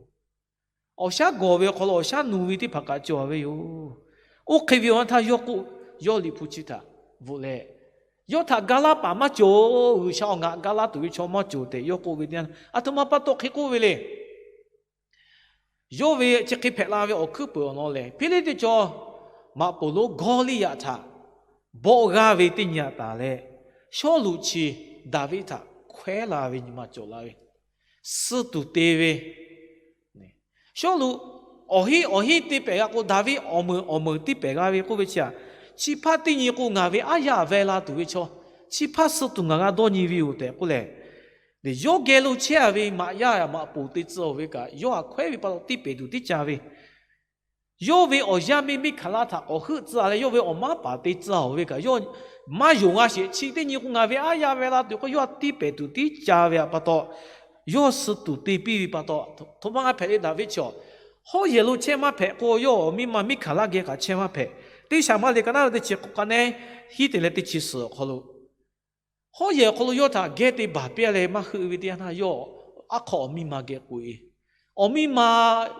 Awˬ shaˉ gawˬ ve awˬ hk'aw lo awˬ shaˉ nuˬ ve teˇ hpaˍ kaꞈ cawˬ ve yoˬ. Oˇ hk'e ve awˬ yanˇ htaˇ yawˇ k'oˆ, yawˇ Liꞈ hpu chi htaꞈ bvuhꞈ leh, Yawˇ htaꞈ ga laˇ paˍ maˇ cawˬ. G'uiˬsha awˬ ngaˬ ga laˇ tuˬ ve chaw maˇ cawˬ tehꞈ yawˇ k'oˆ ve teˇ yanˇ, aˬ htoꞈ ma pa taw hk'e k'oˆ ve le. Yawˇ ve chi hk'e hpehꞈ la ve awˬ hkuiˉ peuˬ awˬ lawn lehˬ, Hpiˇliˇtiˆ chaw maꞈ poˍ lonˉ Gawˇliˇyaꞈ htaꞈ bawˆ g'aˇ ve teˇ nyi a taˍ leh, Sawˉluꞈ chi Daˍviˆ htaꞈ hkawehˉ la ve nyi ma cawˬ la ve, suh tuˬ te ve, Sawˉluꞈ awˬ hinˉ awˬ hinˉ te pehˍ g'a k'o, Daˍviˆ awˬ meunˍ awˬ meunˍ te pehˍ g'a ve k'oˆ ve chi aꞈ, chi hpaˇ teˇ nyi k'o ngaˬ ve aˉ yaˇ veh la tuˬ ve chaw, chi hpaˇ suh tuˬ ngaˬ g'a dawˇ nyi ve yoˬ tehꞈ k'oˆ leh, yawˇ geh lo chehˇ a ve maꞈ yaˇ maꞈ poˍ te tcuh-oˬ ve kaꞈ, yawˇ htaꞈ hkawehˉ ve pa taw tiˇ pehˍ tuˬ tiˉ ca ve, yawˇ ve awˬ yaˇ miˇ Miˉhkaˍlaˆ htaꞈ k'awꞈ heuˆ tcuh leh yawˇ ve awˬ maˉ paˍ te tcuh-oˬ ve kaꞈ, yawˇ maˇ yonˍ g'a sheˍ. Chi teˇ nyi k'o ngaˬ ve aˉ yaˇ veh la tuˬ k'o, yawˇ htaꞈ tiˇ pehˍ tuˬ tiˉ ca ve pa taw, yawˇ suh tuˬ te piˇ ve pa taw, htoꞈ ma g'a hpehꞈ le Daˍviˆ chi aꞈ, hawˉ yehˬ lo chehˇ maˇ hpehꞈ k'o, yawˇ awˬ miˇ ma Miˉhkaˍlaˆ geh kaꞈ chehˇ maˇ hpehꞈ. Teˇ Saˍmaˍlehˍ ka naˉ ve teˇ chi k'awˇ ka nehˉ hiˉ te leh teˇ chi suhˍ awˬ hk'aw lo, hawˉ yehˬ awˬ hk'aw lo yawˇ htaꞈ geh te baˬ piˇ leh maˇ heuˆ ve teˇ yanˇ htaˇ, yawˇ aˉ hk'aw awˬ miˇ ma geh k'oꞈ-e. Awˬ miˇ ma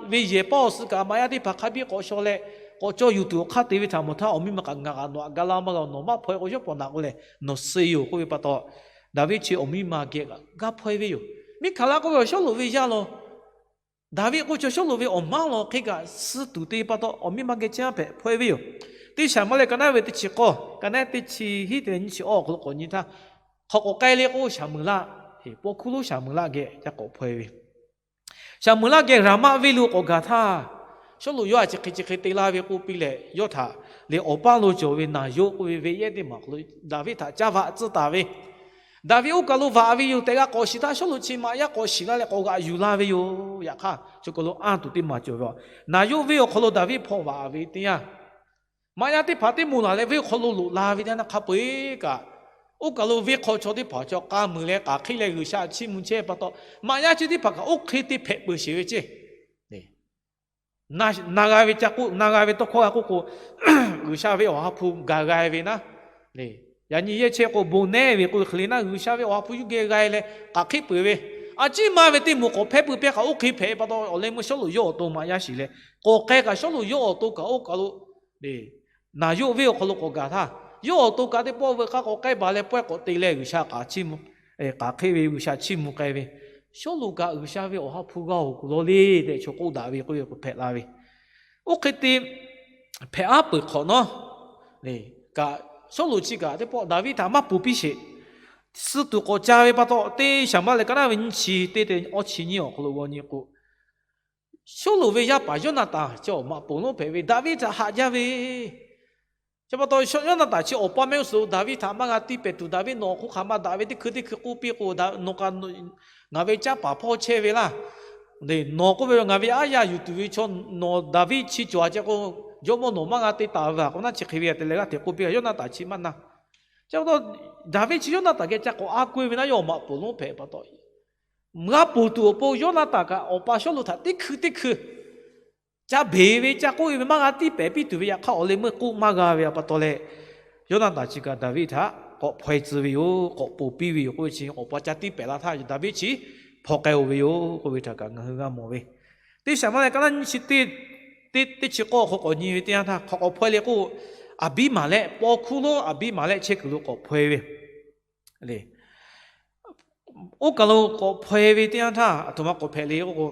ve yehˬ paˇ awˬ suh kaꞈ maꞈ yaˇ teˇ hpaˍ hk'a biˇ k'awꞈ shaw leh, k'awꞈ caw yuˬ tuˬ awˬ hk'aˇ te ve htaꞈ mawˬ htaˇ, awˬ miˇ ma kaꞈ, Ngaˬ kaꞈ nawˬ htaꞈ ga laˇ maˇ g'a, nawˬ maˇ hpaw-e k'o, yawˇ paw naꞈ k'oˆ leh nawˬ suh-e yoˬ k'oˆ ve pa taw, Daˍviˆ chi awˬ miˇ ma geh kaꞈ g'a hpaw-e ve yoˬ. Miˉhkaˍlaˆ k'oˆ ve awˬ Sawˉluꞈ ve yaˇ law, Daˍviˆ k'oˆ ve chaw Sawˉluꞈ ve awˬ maˉ law hk'e kaꞈ suh tuˬ te pa taw, awˬ miˇ ma geh chehˇ maˇ hpehꞈ hpaw-e ve yoˬ. Teˇ Saˍmaˍlehˍ ka naˉ ve teˇ chi k'awˇ ka nehˉ teˇ chi hiˉ te leh nyiˇ chi awˬ hk'aw lo k'awꞈ nyi htaˇ, hk'aw k'awꞈ k'ai le k'o, Shaˍmuˍlaˆ, paw hkuˇ lonˉ Shaˍmuˍlaˆ geh ca k'awꞈ hpaw-e ve, Shaˍmuˍlaˆ geh Raˍmaˆ venˇ lo k'awꞈ gaˬ htaˇ, Sawˉluꞈ yawˇ htaꞈ chi hk'e chi hk'e te laˇ ve kk'oˆ piˇ leh, yawˇ htaꞈ lehˬ awˬ paˇ lo cawˬ ve Naˍyoˆ k'oˆ ve venˇ yehˇ teˇ maˬ hk'aw lo Daˍviˆ htaꞈ ca vaꞈ tcuh taˍ ve, Daˍviˆ oˇ kaˬ lo vaꞈ ve yoˬ tehꞈ g'a k'awꞈ shiˍ htaˇ, Sawˉluꞈ chi maꞈ yaˇ k'awꞈ shiˍ laˇ leh k'awꞈ g'aꞈ yuˬ la ve yoˬ. Yaꞈ hk'aˇ, chi kaˬ lo anˇ tuˬ teˇ maˬ cawˬ ve, Naˍyoˆ venˇ awˬ hk'aw lo Daˍviˆ hpaw vaꞈ ve teˇ yanˇ, maꞈ yaˇ teˇ hpaˍ teˇ moˍ laˬ leh venˇ hk'aw lo loꞈ la ve teˇ yanˇ hk'a peu-eˬ kaꞈ, oˇ kaˬ lo venˇ hk'aw chaw teˇ hpaˍ chaw k'a muiˬ leh k'aˬ hk'e leh G'uiˬsha chiˇ mvuh chehˇ pa taw, maꞈ yaˇ chi teˇ hpaˍ kaꞈ oˇ hk'e te hpehꞈ peuˬ sheˍ ve ceˇ. Na g'a ve ca k'oˆ, na g'a ve tawˇ hkawˇ g'a k'oˆ k'o, G'uiˬsha ve Awˬ ha hpu gaˬ g'a ve naˉ, yaꞈ nyi yehˇ chehˇ k'o bon nehˉ ve k'oˆ ve hk'e le naˉ, G'uiˬsha ve Awˬ ha hpu yuˇ geh g'a leh k'aˬ hk'e peuˬ ve, a ciˉ maˇ ve teˇ moˍ k'awꞈ hpehˇ peuˬ pehˇ kaꞈ oˇ hk'e hpehꞈ pa taw, awˬ leh meuˇ Sawˉluꞈ yawˇ awˬ to maꞈ yaˇ shiˍ leh, k'awꞈ k'ai kaꞈ Sawˉluꞈ yawˇ awˬ to kaꞈ oˇ kaˬ lo Naˍyoˆ venˇ awˬ hk'aw lo k'awꞈ gaˬ htaˇ, yawˇ awˬ to kaꞈ teˇ pawˆ veuꞈ k'aˇ k'awꞈ k'ai baˬ leh pawehˇ k'awꞈ te leh G'uiˬsha k'aˬ hk'e ve G'uiˬsha chiˇ mvuh k'ai ve, Sawˉluꞈ kaꞈ G'uiˬsha ve Awˬ ha hpu g'a-oˬ kuˬ law le tehꞈ chaw k'oˆ daꞈ ve k'oˆ ve k'o hpehꞈ la ve. Oˇ hk'e te hpehꞈ aˉ peuˬ hk'awꞈ nawˉ kaꞈ, Sawˉluꞈ chi kaꞈ teˇ pawˆ Daˍviˆ htaꞈ maˇ ponˬ piˇ sheˍ. Suh tuˬ k'awꞈ ca ve pa taw, teˇ Saˍmaˍlehˍ ka naˉ ve nyiˇ chi teˇ te awˇ chi nyiˇ awˬ hk'aw lo g'aw nyi k'o, Sawˉluꞈ ve yaˇ paˍ Yawˇnaˍtanˍ chi awˬ maꞈ poˍ lonˉ hpehꞈ ve Daˍviˆ htaꞈ haꞈ jaˇ ve chi pa taw, Yawˇnaˍtanˍ chi awˬ pa mehˆ g'uˇ suhˍ lo Daˍviˆ htaꞈ maˇ g'a tiˇ pehˍ tuˬ, Daˍviˆ nawˬ hk'oˆ hk'aˬ ma daꞈ ve teˇ hkui teˇ hkui k'oˆ piˇ k'o, nawˬ kaꞈ ngaˬ ve caˇ paˍ hpawˇ chehˇ ve laˇ. Nawˬ k'oˆ ve, ngaˬ ve aˉ yaˇ yuˬ tuˬ ve chaw nawˬ Daˍviˆ chi cawˬ a ceh k'o, jawˇmawˇ nawˬ maˇ g'a te taˍ ve a k'o, naˆ chi hk'e ve a te leh g'aˇ hteꞈ k'oˆ piˇ a, Yoˇnaˆtanˍ chi maˇ na. Chi pa taw, Daˍviˆ chi Yoˇnaˆtanˍ geh ca k'awꞈ a k'oˆ ve naˉ, yawˇ maꞈ poˍ lonˉ hpehꞈ pa taw, g'a ponˬ tuˬ awˬ pon Yoˇnaˆtanˍ kaꞈ awˬ pa Sawˉluꞈ htaꞈ teˇ hkui teˇ hkui ca beˬ ve, ca k'oˆ ve maˇ g'a tiˇ pehˍ piˇ tuˬ ve, yaꞈ hk'aˇ awˬ leh meuˇ k'oˆ maˇ g'a ve a pa taw leh, Yoˇnaˆtanˍ chi kaꞈ Daˍviˆ htaꞈ k'awꞈ hpaw e tcuh ve yoˬ, k'awꞈ ponˬ piˇ ve yoˬ k'oˆ ve chi, awˬ pa ca tiˇ pehˍ la htaˇ Daˍviˆ chi hpaw k'ai-o ve yoˬ k'oˆ ve htaꞈ kaꞈ ngaˬ hui g'a mawˬ ve. Teˇ Saˍmuˍeˍlaˆ ka naˆ nyiˇ chi teˇ, teˇ chi k'awˇ hk'aw k'awꞈ nyi ve teˇ yanˇ htaˇ, hk'aˬ k'awꞈ hpaw e le k'o, Aˍbiˇmaˍlehˆ, paw hkuˇ lonˉ Aˍbiˇmaˍlehˆ chehˇ kuiˬ lo k'awꞈ hpaw e ve le. Oˇ kaˬ lo k'awꞈ hpaw e ve teˇ yanˇ htaˇ, aˬ htoꞈ ma k'awꞈ hpehꞈ le k'o,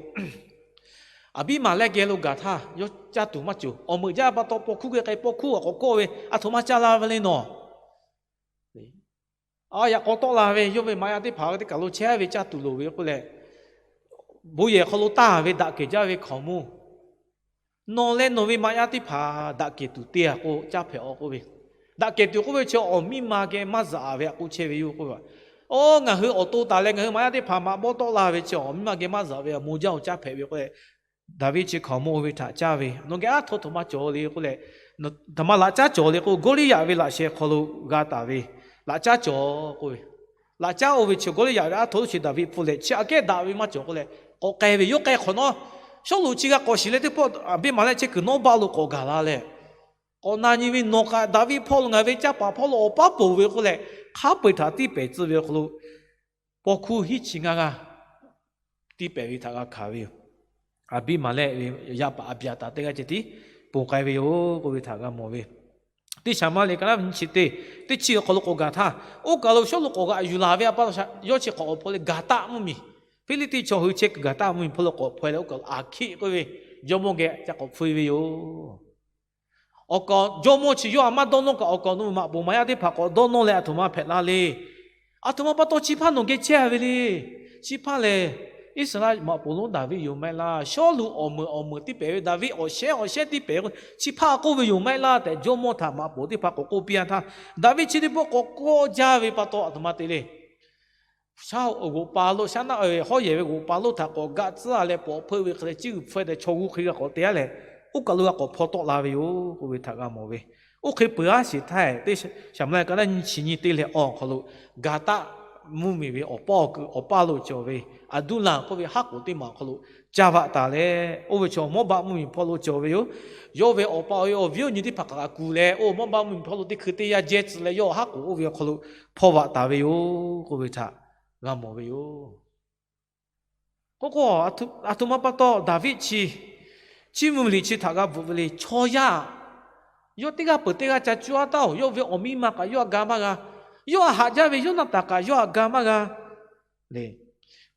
Aˍbiˇmaˍlehˆ geh lo gaˬ htaˇ yawˇ caˇ tuˬ maˇ cawˬ. Awˬ meuꞈ jaˇ pa taw paw hkuˇ geh k'ai, paw hkuˇ a k'awꞈ kawˆ ve, Aˬ htoꞈ ma ca la ve le nawˬ? Yaꞈ k'aw tawˆ la ve, yawˇ ve maꞈ yaˇ teˇ hpaˍ teˇ kaˬ lo chehˇ ve caˇ tuˬ loˍ ve k'oˆ leh, bon yehˬ hk'aw lo taˇ ve daꞈ kehˬ jaˇ ve hkaoˍmonˇ, nawˬ leh nawˬ ve maꞈ yaˇ teˇ hpaˍ daꞈ kehˬ tuˬ te a k'o, caˇ hpehꞈ a k'oˆ ve. Daꞈ kehˬ tuˬ k'oˆ ve chi awˬ miˇ ma geh maˇ zuhꞈ ve a k'oˆ chehˇ ve yoˬ k'oˆ ve. Oˇ, ngaˬ hui awˬ to taˍ leh ngaˬ hui maꞈ yaˇ teˇ hpaˍ maꞈ bawˆ tawˆ la ve chi awˬ miˇ ma geh maˇ zuhꞈ ve, awˬ moˍ jaˇ awˬ caˇ hpehꞈ ve k'oˆ leh, Daˍviˆ chi hkaoˍmonˇ oˇ ve htaꞈ caˇ ve, Nawˬ geh aˉ htoꞈ ma cawˬ le k'oˆ leh, aˬ htoꞈ ma laꞈ caˉ cawˬ le k'o, Gawˇliˇyaꞈ ve laꞈ sheh hk'aw lo g'a taˍ ve, laꞈ caˉ cawˬ k'oˆ ve. Laꞈ caˉ oˇ ve chi Gawˇliˇyaꞈ ve aˉ htoꞈ chi Daˍviˆ hpfuhˇ leh chi aꞈ kehˉ daꞈ ve maˇ cawˬ k'oˆ leh, k'awꞈ k'ai ve. Yawˇ k'ai hk'awꞈ nawˉ, Sawˉluꞈ chi g'a k'awꞈ shiˍ leh teˇ pawˆ Aˍbiˇmaˍlehˆ chehˇ kuiˬ nawˉ baˆ lo k'awꞈ gaˬ la leh, k'awꞈ na nyi ve, Nawˬ kaꞈ Daˍviˆ hpawˇ lo ngaˬ ve caˇ paˍ hpawˇ lo awˬ paˉ poˬ ve k'oˆ leh, hk'a peu-eˬ htaꞈ tiˇ pehˍ tcuh ve awˬ hk'aw lo, paw hkuˇ hiˉ chi ngaˇ g'aˇ tiˇ pehˍ ve htaꞈ g'a hkanˍ ve yoˬ. Aˍbiˇmaˍlehˆ ve yaˇ paˍ Aˍbiˍaˍtaˍ teˇ g'aˇ ceh tiˉ ponˬ k'ai ve yoˬ k'oˆ ve htaꞈ g'a mawˬ ve. Teˇ Saˍmuˍeˍlaˆ ka naˆ nyiˇ chi teˇ, teˇ chi awˬ hk'aw lo k'awꞈ gaˬ htaˇ, oˇ kaˬ lo Sawˉluꞈ k'awꞈ g'aꞈ yuˬ laˬ ve a pa taw, yawˇ chi k'awꞈ awˬ hpaw leh Gaˍtaˆ mvuhˇmiˬ, Hpiˇliˇtiˆ chaw hui chehˇ kuiˬ Gaˍtaˆ mvuhˇmiˬ hpawˇ lo k'awꞈ hpaw leh, oˇ kaˬ lo Aˍhkiˆ k'oˆ ve jawˇmawˇ geh ca k'awꞈ hpfuhˇ e ve yoˬ. Awˬ kaꞈ jawˇmawˇ chi yawˇ a maˇ dawˇ nawˇ kaꞈ, awˬ kaꞈ nawˬ ve maꞈ poˍ maꞈ yaˇ teˇ hpaˍ k'awꞈ dawˇ nawˇ leh aˬ htoꞈ ma hpehꞈ la le. Aˬ htoꞈ ma pa taw chi hpaˇ nawˬ geh chehˇ ve le. Chi hpaˇ lehˬ, Iˉsaˍreˍlaˆ maꞈ poˍ lonˉ Daˍviˆ yoˬ maˇ heˆ laˇ. Sawˉluꞈ awˬ meuꞈ awˬ meuꞈ tiˇ pehˍ ve, Daˍviˆ awˬ shehˉ awˬ shehˉ tiˇ pehˍ ve, chi hpaˇ k'oˆ ve yoˬ maˇ heˆ laˇ tehꞈ, jawˇmawˇ htaꞈ maꞈ poˍ teˇ hpaˍ k'awꞈ k'oˆ piˇ a htaˇ, Daˍviˆ chi teˇ pawˆ k'awꞈ kawˆ jaˇ ve pa taw, aˬ htoꞈ ma te le. Shaˉ g'oꞈ pa lo, shaˉ naˆ hawˉ yehˬ ve g'oꞈ pa lonˉ htaꞈ k'awꞈ gaˆ tcuhˉ a leh, pawꞈ hpeuˇ ve hk'e leh, ciˇ g'uiˬ hpfuhˇ tehꞈ chaw g'uˇ hk'e g'a k'awꞈ te a lehˬ, oˇ kaˬ lo g'a k'awꞈ hpaw tawˆ la ve yoˬ k'oˆ ve htaꞈ g'a mawˬ ve. Oˇ hk'e peuˬ aˉ sheˍ htaˇ, Teˇ Saˍmuˍeˍlaˆ ka naˆ nyiˇ chi nyiˇ teˇ leh awˬ hk'aw lo, Gaˍtaˆ mvuhˇmiˬ ve awˬ paˇ awˬ kuiˬ awˬ paˇ lo cawˬ ve Aˍduˇlaˆ k'oˆ ve haˉ k'oˍ teˇ maˬ awˬ hk'aw lo ca vaꞈ taˍ leh, oˇ ve chaw Mawˇbaˆ mvuhˇmiˬ hpawˇ lo cawˬ ve yoˬ. Yawˇ ve awˬ pa awˬ e awˬ viˉ awˬ nyi teˇ hpaˍ hk'aˬ hk'e kuˬ leh, oˇ Mawˇbaˆ mvuhˇmiˬ hpawˇ lo teˇ hkui teˇ yanˇ jehˇ tcuh leh, yawˇ haˉ k'oˍ oˇ ve awˬ hk'aw lo hpaw vaꞈ taˍ ve yoˬ k'oˆ ve htaꞈ g'a mawˬ ve yoˬ. K'oˆ k'o, aˬ htoꞈ ma pa taw Daˍviˆ chi, chiˇ mvuh liꞈ chi htaꞈ g'a bvuhꞈ ve le. Chaw yaˇ yawˇ teˇ g'aˇ peuˬ teˇ g'aˇ ca cuˇ aˉ taˉ-oˬ, yawˇ ve awˬ miˇ ma kaꞈ yawˇ htaꞈ ga maˇ g'a. Yawˇ htaꞈ haꞈ jaˇ ve Yoˇnaˍtanˍ kaꞈ yawˇ htaꞈ ga maˇ g'a le.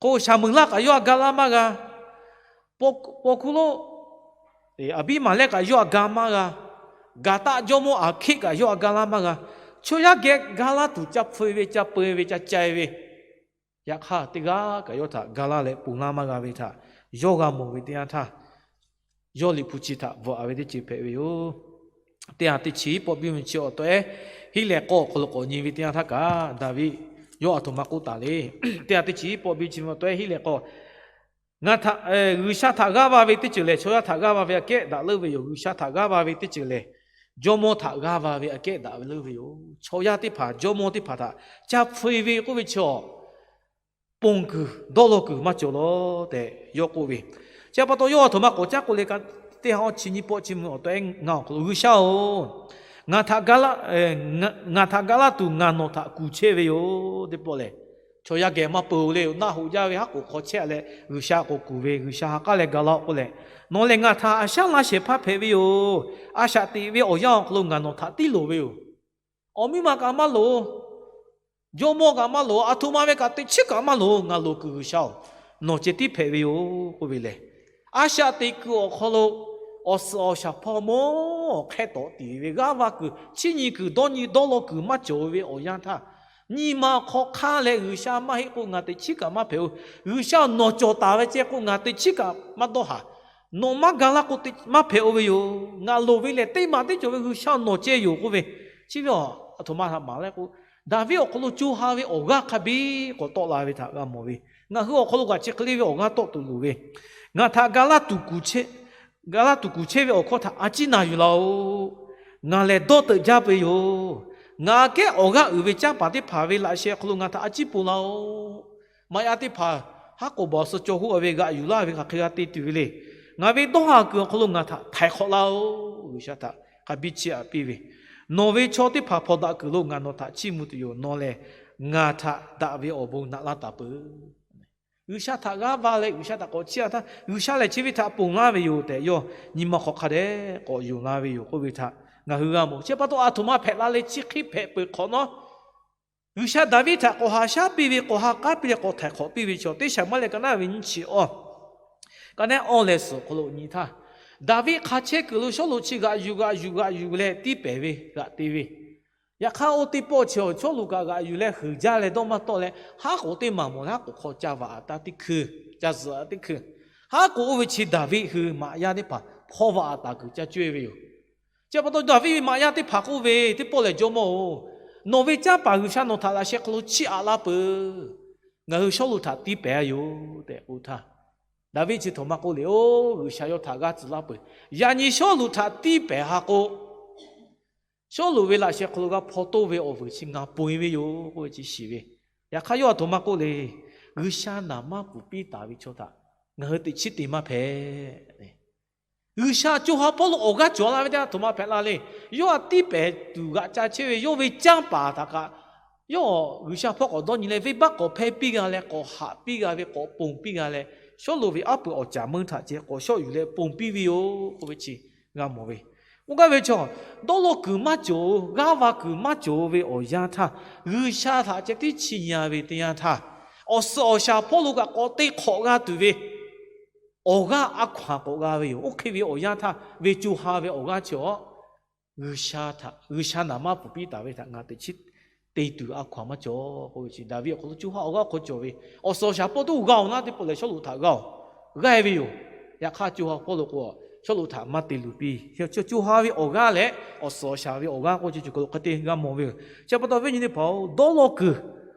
K'o, Saˍmuˍlaˆ kaꞈ yawˇ htaꞈ ga laˇ maˇ g'a. Paw hkuˇ lonˉ Aˍbiˇmaˍlehˆ kaꞈ yawˇ htaꞈ ga maˇ g'a. Gaˍtaˆ jawˇmawˇ Aˍhkiˆ kaꞈ yawˇ htaꞈ ga laˇ maˇ g'a. Chaw yaˇ geh ga laˇ tuˬ ca hpfuhˇ e ve, ca peu e ve, ca ca e ve, yaꞈ hk'aˇ teˇ g'aˇ kaꞈ yawˇ htaꞈ ga laˇ leh ponˬ laˇ maˇ g'a ve htaꞈ yawˇ g'a mawˬ ve teˇ yanˇ htaˇ, yawˇ liꞈ hpu chi htaꞈ bvuhꞈ a ve teˇ ceuˬ hpehꞈ ve yoˬ. Teˇ ha teˇ chi pawˆ biˇ mvuhˇ chi awˬ taweh, Hiˉlehˍ k'aw awˬ hk'aw lo k'awꞈ nyi ve teˇ yanˇ htaˇ kaꞈ, Daˍviˆ yawˇ aˬ htoꞈ ma k'oˆ taˍ le. Teˇ ha teˇ chi pawˆ biˇ chi mvuhˇ awˬ taweh Hiˉlehˍ k'aw, G'uiˬsha htaꞈ g'aˇ va ve teˇ ceuˬ lehˬ, chaw yaˇ htaꞈ g'aˇ va ve aꞈ kehˉ daꞈ leuˉ ve yoˬ. G'uiˬsha htaꞈ g'aˇ va ve teˇ ceuˬ lehˬ, jawˇmawˇ htaꞈ g'aˇ va ve aꞈ kehˉ daꞈ ve leuˉ ve yoˬ. Chaw yaˇ teˇ hpaˍ jawˇmawˇ teˇ hpaˍ htaꞈ ca hpfuhˇ e ve k'oˆ ve chaw ponˬ kuiˬ dawˇ law kuiˬ maˇ cawˬ lawˬ tehꞈ yawˇ k'oˆ ve. Chi pa taw yawˇ aˬ htoꞈ ma k'awꞈ caˉ k'oˆ le ka, teˇ ha awˇ chi nyiˇ pawˆ chi mvuhˇ awˬ taweh ngaˬ awˬ hk'aw lo, G'uiˬsha-oˬ, ngaˬ htaꞈ ga laˇ tuˬ ngaˬ nawˬ htaꞈ kuˬ chehˇ ve yoˬ teˇ pawˆ lehˬ, chaw yaˇ geh maˇ peuˬ le. Naˆ hoꞈ jaˇ ve haˉ k'oˍ hk'aw chehˇ leh G'uiˬsha k'awꞈ kuˬ ve, G'uiˬsha ha k'aˉ leh ga laˇ-oˬ k'oˆ leh, nawˬ lehˬ ngaˬ htaꞈ a shaˉ laˇ shehˍ hpaˇ hpehꞈ ve yoˬ. A shaꞈ teꞈ ve awˬ yanˇ awˬ hk'aw lo ngaˬ nawˬ htaꞈ tiˉ loˍ ve yoˬ. Awˬ miˇ ma kaꞈ maˇ loˍ, jawˇmawˇ kaꞈ maˇ loˍ, aˬ htoꞈ ma ve kaꞈ teꞈ chiˉ kaꞈ maˇ loˍ. Ngaˬ loˍ kuiˬ G'uiˬsha-oˬ, nawˬ ceh tiˉ hpehꞈ ve yoˬ k'oˆ ve lehˬ, a shaꞈ teꞈ kuiˬ awˬ hk'aw lo awˬ suhˍ awˬ shaˍ hpawˇ mawˇ hk'e tawˍ tiˍ ve g'aˇ va kuiˬ, chiˇ nyi kuiˬ, dawˇ nyi dawˇ law kuiˬ maˇ cawˬ ve awˬ yanˇ htaˇ, nyi ma hk'aw hk'aˇ leh G'uiˬsha maˇ heˆ k'o ngaˬ teꞈ chiˉ kaꞈ maˇ hpehꞈ-oˬ. G'uiˬsha nawˬ cawˬ taˍ ve ceh k'o ngaˬ teꞈ chiˉ kaꞈ maˇ dawˇ haˍ. Nawˬ maˇ ga laˇ k'o maˇ hpehꞈ-oˬ ve yoˬ. Ngaˬ loˍ ve lehˬ teˇ maˬ teˇ cawˬ ve G'uiˬsha nawˬ ceh yoˬ k'oˆ ve. Chi ve aˬ htoꞈ ma htaꞈ maˍ le k'o, Daˍviˆ awˬ hk'aw lo co ha ve awˬ g'aˇ hk'a biˇ k'awꞈ tawˆ la ve htaꞈ g'a mawˬ ve. Ngaˬ hui awˬ hk'aw lo kaꞈ chi hk'e le ve awˬ g'aˇ tawˆ tuˬ loˍ ve, Ngaˬ htaꞈ ga laˇ tuˬ kuˬ chehˇ ve awˬ hkawˇ htaꞈ a ciˉ na yuˬ laˇ-oˬ. Ngaˬ lehˬ dawˇ teuꞈ jaˇ ve yoˬ. Ngaˬ kehˉ awˬ g'aˇ uiˍ ve canˇ paˍ teˇ hpaˍ ve laꞈ sheh awˬ hk'aw lo ngaˬ htaꞈ a ciˉ pon laˇ-oˬ. Maꞈ yaˇ teˇ hpaˍ haˉ k'oˍ baˬ suh caw hoˆ ve g'aꞈ yuˬ laˇ ve hk'aˬ hk'e g'a te tuˬ ve le. Ngaˬ ve dawˇ haˍ kuiˬ awˬ hk'aw lo ngaˬ htaꞈ htaiˍ hk'awꞈ laˇ-oˬ. G'uiˬsha htaꞈ hk'a biˇ chiˇ aꞈ piˇ ve, Nawˬ ve chaw teˇ hpaˍ hpawnˬ daꞈ kuiˬ lo ngaˬ nawˬ htaꞈ chiˇ mvuh tuˬ yoˬ. Nawˬ lehˬ ngaˬ htaꞈ daꞈ ve awˬ bon naꞈ laˇ taˍ peuˬ. G'uiˬsha htaꞈ g'aˇ va leh G'uiˬsha htaꞈ k'awꞈ chiˇ aꞈ htaˇ, G'uiˬsha lehˬ chi ve htaꞈ ponˬ laˇ ve yoˬ tehꞈ yawˇ nyi ma hk'awꞈ hk'a dehꞈ k'awꞈ yonˍ la ve yoˬ k'oˆ ve htaꞈ ngaˬ hui g'a mawˬ. Chi pa taw aˬ htoꞈ ma hpehꞈ la leh chi hk'e hpehꞈ peuˬ hk'awꞈ nawˉ, G'uiˬsha Daˍviˆ htaꞈ k'awꞈ haꞈ shaˉ piˇ ve, k'awꞈ ha k'aˉ piˇ leh k'awꞈ htaiˍ hk'awꞈ piˇ ve chaw teˇ Saˍmuˍaˆ leh ka naˉ ve nyiˇ chi awˇ, ka naˉ awˇ leh suhˍ awˬ hk'aw lo nyi htaˇ, Daˍviˆ hk'a chehˇ kuiˬ lo Sawˉluꞈ chi g'aꞈ yuˬ g'aꞈ yuˬ g'aꞈ yuˬ leh tiˇ pehˍ ve g'aꞈ te ve. Yaꞈ hk'aˇ oˇ teˇ pawˆ chi Sawˉluꞈ kaꞈ g'aꞈ yuˬ leh huiˍ jaˇ leh dawˇ maˇ tawˆ leh, haˉ k'oˍ teˇ maˬ mawˬ leh haˉ k'oˍ hk'aw ca vaꞈ aꞈ taˍ teˇ hkui, ca zuhꞈ aꞈ teˇ hkui, haˉ k'oˍ oˇ ve chi Daˍviˆ hui maꞈ yaˇ teˇ hpaˍ hpawˇ vaꞈ aꞈ taˍ kuiˬ ca coˇ e ve yoˬ. Chi pa taw Daˍviˆ ve maꞈ yaˇ teˇ hpaˍ k'oˆ ve, Teˇ pawˆ lehˬ jawˇmawˇ-oˬ, nawˬ ve canˇ paˍ G'uiˬsha nawˬ htaꞈ laꞈ sheh hk'aw lo chiˇ aꞈ laˇ peuˬ. Ngaˬ hui Sawˉluꞈ htaꞈ tiˇ pehˍ a yoˬ tehꞈ k'oˆ htaˇ, Daˍviˆ chi htoꞈ ma k'oˆ le, Oˬ, G'uiˬsha yawˇ htaꞈ g'aˇ tcuh laˇ peuˬ. Yaꞈ nyi Sawˉluꞈ htaꞈ tiˇ pehˍ ha k'o, Sawˉluꞈ ve laꞈ sheh hk'aw lo g'a hpaw toˇ ve awˬ vuiˬ chi ngaˬ ponˬ e ve yoˬ k'oˆ ve chi shiˍ ve. Yaꞈ hk'aˇ yawˇ aˬ htoꞈ ma k'oˆ le, G'uiˬsha naˍ manˇ pfuhˍ piˇ taˍ ve chaw htaꞈ ngaˬ hui teꞈ chiˉ te maˇ hpehꞈ. G'uiˬsha co ha hpawˇ lo awˬ g'aˇ cawˬ la ve teˇ aˬ htoꞈ ma hpehꞈ la le. Yawˇ htaꞈ tiˇ pehˍ tuˬ g'aꞈ ca chehˇ ve yawˇ ve canˇ paˍ htaꞈ kaꞈ, yawˇ G'uiˬsha hpawˇ k'awꞈ dawˇ nyi leh venˇbaˆ k'awꞈ hpehˇ piˇ g'a leh, k'awꞈ haꞈ piˇ g'a ve, k'awꞈ ponˬ piˇ g'a leh, Sawˉluꞈ ve aˉ pui awˬ caˍ meuˇ htaꞈ ceh k'awꞈ shawˆ yuˬ leh ponˬ piˇ ve yoˬ k'oˆ ve chi g'a mawˬ ve. K'oˆ gaˇ ve chaw, dawˇ law kuiˬ maˇ cawˬ, g'aˇ va kuiˬ maˇ cawˬ ve awˬ yanˇ htaˇ, G'uiˬsha htaꞈ ceh tiˉ chiˇ nyi ve teˇ yanˇ htaˇ, awˬ suhˍ awˬ shaˍ hpawˇ lo kaꞈ k'awꞈ te hk'awꞈ g'a tuˬ ve awˬ g'aˇ a hkaw anˬ k'awꞈ g'a ve yoˬ. Oˇ hk'e ve awˬ yanˇ htaˇ ve co ha ve awˬ g'aˇ chi awˬ, G'uiˬsha htaꞈ, G'uiˬsha naˍ manˇ pfuhˍ piˇ taˍ ve htaꞈ ngaˬ teꞈ chiˉ te tuˬ a hkaw anˬ maˇ cawˬ k'oˆ ve chi Daˍviˆ awˬ hk'aw lo co ha awˬ g'aˇ hk'aw cawˬ ve, awˬ suhˍ awˬ shaˍ hpawˇ tuˉ g'a-oˬ naˉ teˇ pawˆ lehˬ Sawˉluꞈ htaꞈ g'a-oˬ, g'aˇ e ve yoˬ. Yaꞈ hk'aˇ co ha hpawˇ lo k'o, Sawˉluꞈ htaꞈ maˇ te luˬ piˇ. Co ha ve awˬ g'aˇ leh awˬ suhˍ awˬ shaˍ ve awˬ g'aˇ k'oˆ chi co ha hk'e te g'a mawˬ ve yoˬ. Chi pa taw viˉ nyi teˇ hpaˍ-oˬ, dawˇ law kuiˬ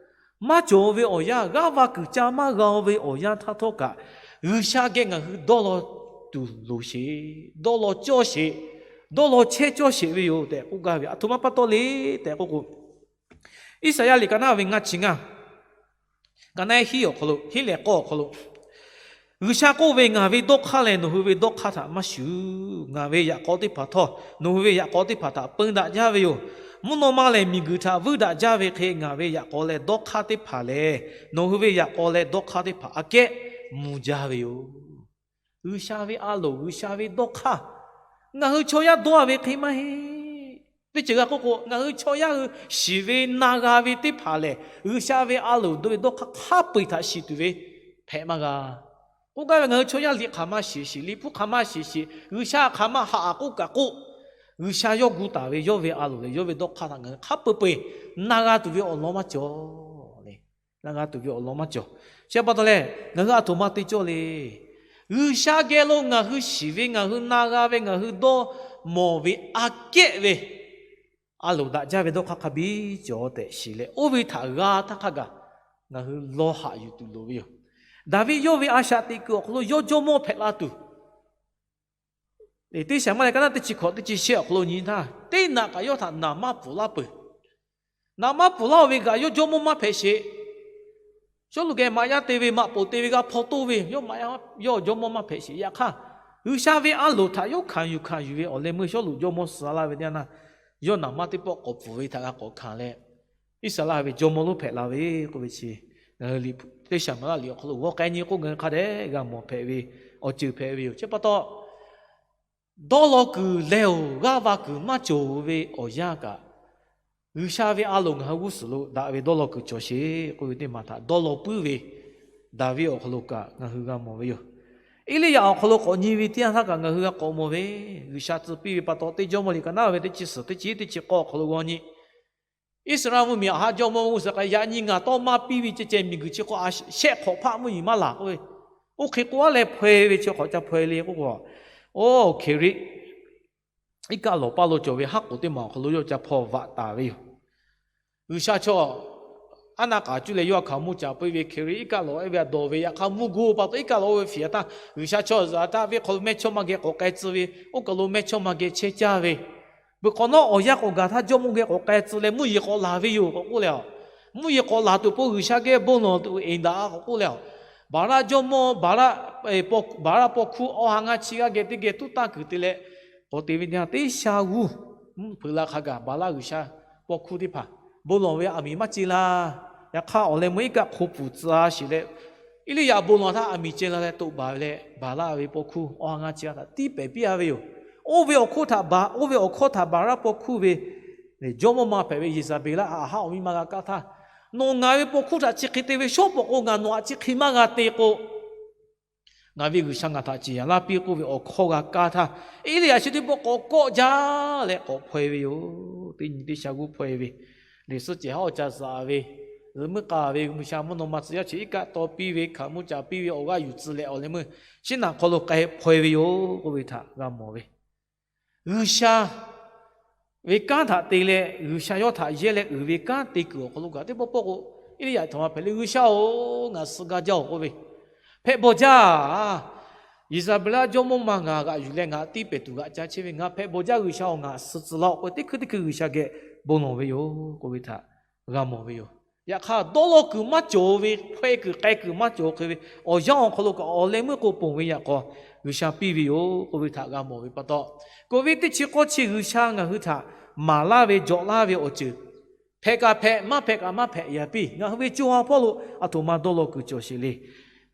maˇ cawˬ ve awˬ yanˇ, g'aˇ va kuiˬ ca maˇ g'a-o ve awˬ yanˇ htaˇ htawˇ kaꞈ, G'uiˬsha geh ngaˬ hui dawˇ law tuˬ loˍ sheˍ, dawˇ law cawˇ sheˍ, dawˇ law chehˇ cawˇ sheˍ ve yoˬ tehꞈ k'oˆ gaˇ ve. Aˬ htoꞈ ma pa taw le tehꞈ k'oˆ k'o, Iˉsaˍyaˆ liꞈ ka naˉ ve ngaˇ chi ngaˇ, ka naˉ hiˉ awˬ hk'aw lo, hiˉ leh k'awˇ awˬ hk'aw lo, G'uiˬsha k'oˆ ve, Ngaˬ ve dawˇ hk'aˇ leh nawˬ hui ve dawˇ hk'aˇ htaꞈ maˇ shuˍ. Ngaˬ ve yaꞈ k'aw teˇ hpaˍ htawˇ nawˬ hui ve yaꞈ k'aw teˇ hpaˍ htaꞈ peun daꞈ jaˇ ve yoˬ. Mvuhˇ naw ma lehˬ miˬguiˬ htaꞈ vuiˇ daꞈ jaˇ ve hk'e, ngaˬ ve yaꞈ k'aw leh dawˇ hk'aˇ teˇ hpaˍ lehˬ nawˬ hui ve yaꞈ k'aw leh dawˇ hk'aˇ teˇ hpaˍ aꞈ kehˉ mvuh jaˇ ve yoˬ. G'uiˬsha ve a loˍ, G'uiˬsha ve dawˇ hk'aˇ, ngaˬ hui chaw yaˇ dawˇ ve hk'e maˇ heˆ. Teˇ ceuˬ g'a k'oˆ k'o, ngaˬ hui chaw yaˇ hui shiˍ ve na g'a ve teˇ hpaˍ lehˬ, G'uiˬsha ve a loˍ dawˇ ve dawˇ hk'aˇ hk'a peu-eˬ htaꞈ shiˍ tuˬ ve hpehꞈ maˇ g'a. K'oˆ gaˇ ve, ngaˬ hui chaw yaˇ liꞈ hk'aˬ maˇ shiˍ shiˍ, liꞈ hpu hk'aˬ maˇ shiˍ shiˍ, G'uiˬsha hk'aˬ maˇ haꞈ aꞈ k'oˆ kaꞈ k'oˆ, G'uiˬsha yawˇ gu taˍ ve yawˇ ve a loˍ leh yawˇ ve dawˇ hk'aˇ htaꞈ ngaˬ hui hk'a peu-eˬ peu-eˬ na g'a tuˬ ve awˬ lawn maˇ cawˬ. Na g'a tuˬ ve awˬ lawn maˇ cawˬ. Chi pa taw leh, ngaˬ hui aˬ htoꞈ ma te cawˇ le. G'uiˬsha geh lo ngaˬ hui shiˍ ve, ngaˬ hui na g'a ve, ngaˬ hui dawˇ mawˬ ve aꞈ kehˉ ve a loˍ daꞈ jaˇ ve dawˇ hk'aˇ hk'a biˇ cawˬ tehꞈ shiˍ leh, oˇ ve htaꞈ g'a htaˇ hk'a gaˬ ngaˬ hui lawˇ haꞈ yuˬ tuˬ loˍ ve yoˬ. Daˍviˆ yawˇ ve a shaꞈ teꞈ kuiˬ awˬ hk'aw lo yawˇ jawˇmawˇ hpehꞈ la tuˬ, teˇ Saˍmuˍaˆ leh ka naˉ teˇ chi hkawꞈ teˇ chi shehˆ awˬ hk'aw lo nyi htaˇ, teˇ naꞈ kaꞈ yawˇ htaꞈ naˍ manˇ pfuhˍ laˇ peuˬ. Naˍ manˇ pfuhˍ laˇ-oˬ ve kaꞈ yawˇ jawˇmawˇ maˇ hpehꞈ sheˍ. Sawˉluꞈ geh maꞈ yaˇ te ve, maꞈ poˍ te ve g'a hpaw toˇ ve, yawˇ maꞈ yaˇ, yawˇ jawˇmawˇ maˇ hpehꞈ sheˍ. Yaꞈ hk'aˇ, G'uiˬsha ve a loˍ htaꞈ yawˇ hkanˍ yuˬ hkanˍ yuˬ ve awˬ leh meuˇ Sawˉluꞈ jawˇmawˇ suh laˇ ve teˇ yanˇ, yawˇ naˍ manˇ teˇ pawˆ k'awꞈ pfuhˍ ve htaꞈ g'a k'awꞈ hkanˍ leh, Iˉsaˍreˍlaˆ ve jawˇmawˇ lonˉ hpehꞈ la ve k'oˆ ve chi, ngaˬ hui teˇ Saˍmuˍaˆ liꞈ awˬ hk'aw lo g'awˇ k'ai nyi k'o, ngaˬ hui hk'a dehꞈ g'a mawˬ hpehꞈ ve awˬ ceuˬ hpehꞈ ve yoˬ. Chi pa taw, dawˇ law kuiˬ leh-oˬ, g'aˇ va kuiˬ maˇ cawˬ ve awˬ yanˇ kaꞈ, G'uiˬsha ve a loˍ ngaˬ hui g'uˇ suhˍ lo daꞈ ve dawˇ law kuiˬ cawˬ sheˍ k'oˆ ve teˇ maˬ htaꞈ dawˇ law puiˉ ve Daˍviˆ awˬ hk'aw lo kaꞈ ngaˬ hui g'a mawˬ ve yoˬ. Eˇliˇyaꞈ awˬ hk'aw lo k'awꞈ nyi ve teˇ yanˇ htaˇ kaꞈ ngaˬ hui g'a k'awꞈ mawˬ ve, G'uiˬsha tcuh piˇ ve pa taw, Teˇ Jawˇmawˇ liꞈ ka naˉ ve teˇ chi suhˍ teˇ chi teˇ chi k'awˇ awˬ hk'aw lo g'aw nyi, Iˉsaˍreˍlaˆ mvuhˇmiˬ aˬ ha jawˇmawˇ g'uˇ suhˍ k'ai, yaꞈ nyi ngaˬ tawˇ maˇ piˇ ve ceh ceh miˬguiˬ chi hk'aw a shehˆ hk'awꞈ hpaˆ mvuhˇ yeˬ maˇ laˬ k'oˆ ve, oˇ hk'e k'oˆ a leh hpaw-e ve chi hk'awꞈ ca hpaw-e le k'oˆ k'o, oˇ hkeˍriˆ iˉ kaˆ lawˬ paˇ lo cawˬ ve haˉ k'oˍ teˇ maˬ awˬ hk'aw lo yawˇ ca hpaw vaꞈ taˍ ve yoˬ. G'uiˬsha chaw aˉ naˆ k'aˍ cuˇ leh yawˇ htaꞈ hkanˍ mvuh caˍ piˇ ve, Hkriꞈ iˉ kaˆ lawˬ ve a dawˬ ve, yaꞈ hk'aˇ mvuhˇ guˇ pa taw iˉ kaˆ lawˬ ve hpiˍ a htaˇ, G'uiˬsha chaw zuhꞈ a htaˇ venˇ hk'aw lo mehˇchawˇma geh k'awꞈ k'ai tcuh ve, oˇ kaˬ lo mehˇchawˇma geh chehˇ caˇ ve, peuˬ hk'awꞈ nawˉ awˬ yanˇ k'awꞈ gaˬ htaˇ jawˇmawˇ geh k'awꞈ k'ai tcuh leh mvuhˇ yeˬ k'awꞈ laˬ ve yoˬ k'awꞈ k'oˆ leh, mvuhˇ yeˬ k'awꞈ laˬ tuˬ awˬ pon G'uiˬsha geh bon lawˬ tuˬ eˍ daꞈ k'awꞈ k'oˆ leh, Baˍlaˆ jawˇmawˇ, Baˍlaˆ, Baˍlaˆ paw hkuˇ awˬ ha ngaˇ chi g'aˇ geh teˇ geh tuˉ tanˇ kuiˬ te leh, k'awꞈ te ve teˇ yanˇ teˇ sha g'uˇ mvuhˇ hpeuꞈ la hk'a gaˬ Baˍlaˆ G'uiˬsha paw hkuˇ teˇ hpaˍ bon lawˬ ve aˬ miˍ maˇ ce la. Yaꞈ hk'aˇ awˬ leh meuˇ iˉ kaˆ hk'o pfuhˍ tcuh a sheˍ leh, Eˇliˇyaꞈ bon lawˬ htaˇ aˬ miˍ ceh la leh toꞈ baˬ ve leh, Baˍlaˆ ve paw hkuˇ awˬ ha ngaˇ chi g'aˇ htaꞈ tiˇ pehˍ piˇ a ve yoˬ. Oˇ ve awˬ hk'oˆ htaꞈ baˬ, oˇ ve awˬ hkawˇ htaꞈ Baˍlaˆ paw hkuˇ ve jawˇmawˇ ma hpehꞈ ve Yeˍzaˍbeˍlaˆ a ha awˬ miˇ ma g'a kaˇ htaˇ, Nawˬ ngaˬ ve paw hkuˇ htaꞈ chi hk'e te ve, shawˉ pawˍ k'o ngaˬ nawˬ htaꞈ chi hk'e maˇ g'a te k'o, ngaˬ ve G'uiˬsha ngaˬ htaꞈ ciˍ yanˍ laˇ piˇ k'oˆ ve awˬ hkawˇ g'a kaˇ htaˇ, Eˇliˇyaꞈ chi teˇ pawˆ k'awꞈ kawˆ jaˇ leh k'awꞈ hpaw e ve yoˬ. Teˇ nyi teˇ sha g'uˇ hpaw e ve, liꞈ suhˉ cehˬ haˉ awˬ ca zuhꞈ ve, zuhꞈ meuˇ k'a ve, G'uiˬsha mvuhˇ naw ma tcuh yaˇ chi iˉ kaˆ taw piˇ ve, hkanˍ mvuh caˍ piˇ ve awˬ g'aˇ yuˬ tcuh leh awˬ leh meuˇ shiˉ naꞈ hk'aw lo k'ai hpaw e ve yoˬ k'oˆ ve htaꞈ g'a mawˬ ve. G'uiˬsha ve kanˉ htaꞈ te leh G'uiˬsha yawˇ htaꞈ yehˇ leh uiˍ ve kanˉ te kuiˬ awˬ hk'aw lo kaꞈ teˇ pawˆ pawˆ k'o, Eˇliˇyaꞈ htaꞈ ma hpehꞈ leh, G'uiˬsha-oˬ, ngaˬ suh gaˇ jaˇ-oˬ k'oˆ ve, hpehꞈ bawˬ jaˇ. Yeˍzaˍbeˍlaˆ jawˇmawˇ ma ngaˬ g'aꞈ yuˬ leh ngaˬ tiˇ pehˍ tuˬ g'aꞈ ca chehˇ ve, ngaˬ hpehꞈ bawˬ jaˇ, G'uiˬsha-oˬ, ngaˬ suh tcuh laˇ-oˆ k'oˆ ve teˇ hkui teˇ hkui G'uiˬsha geh bon lawˬ ve yoˬ k'oˆ ve htaꞈ g'a mawˬ ve yoˬ. Yaꞈ hk'aˇ dawˇ law kuiˬ maˇ cawˬ ve, hpaw e kuiˬ k'ai kuiˬ maˇ cawˬ hk'e ve awˬ yanˇ awˬ hk'aw lo kaꞈ awˬ leh meuˇ k'o ponˬ ve yaꞈ k'aw G'uiˬsha piˇ ve yoˬ k'oˆ ve htaꞈ g'a mawˬ ve pa taw, k'oˆ ve teˇ chi k'awˇ chi G'uiˬsha ngaˬ hui htaꞈ maˍ laˇ ve jawꞈ laˇ ve awˬ ceuˬ hpehꞈ kaꞈ hpehꞈ, maˇ hpehꞈ kaꞈ maˇ hpehꞈ yaꞈ piˇ, ngaˬ hui ve co ha hpawˇ lo aˬ htoꞈ ma dawˇ law kuiˬ cawˬ sheˍ le.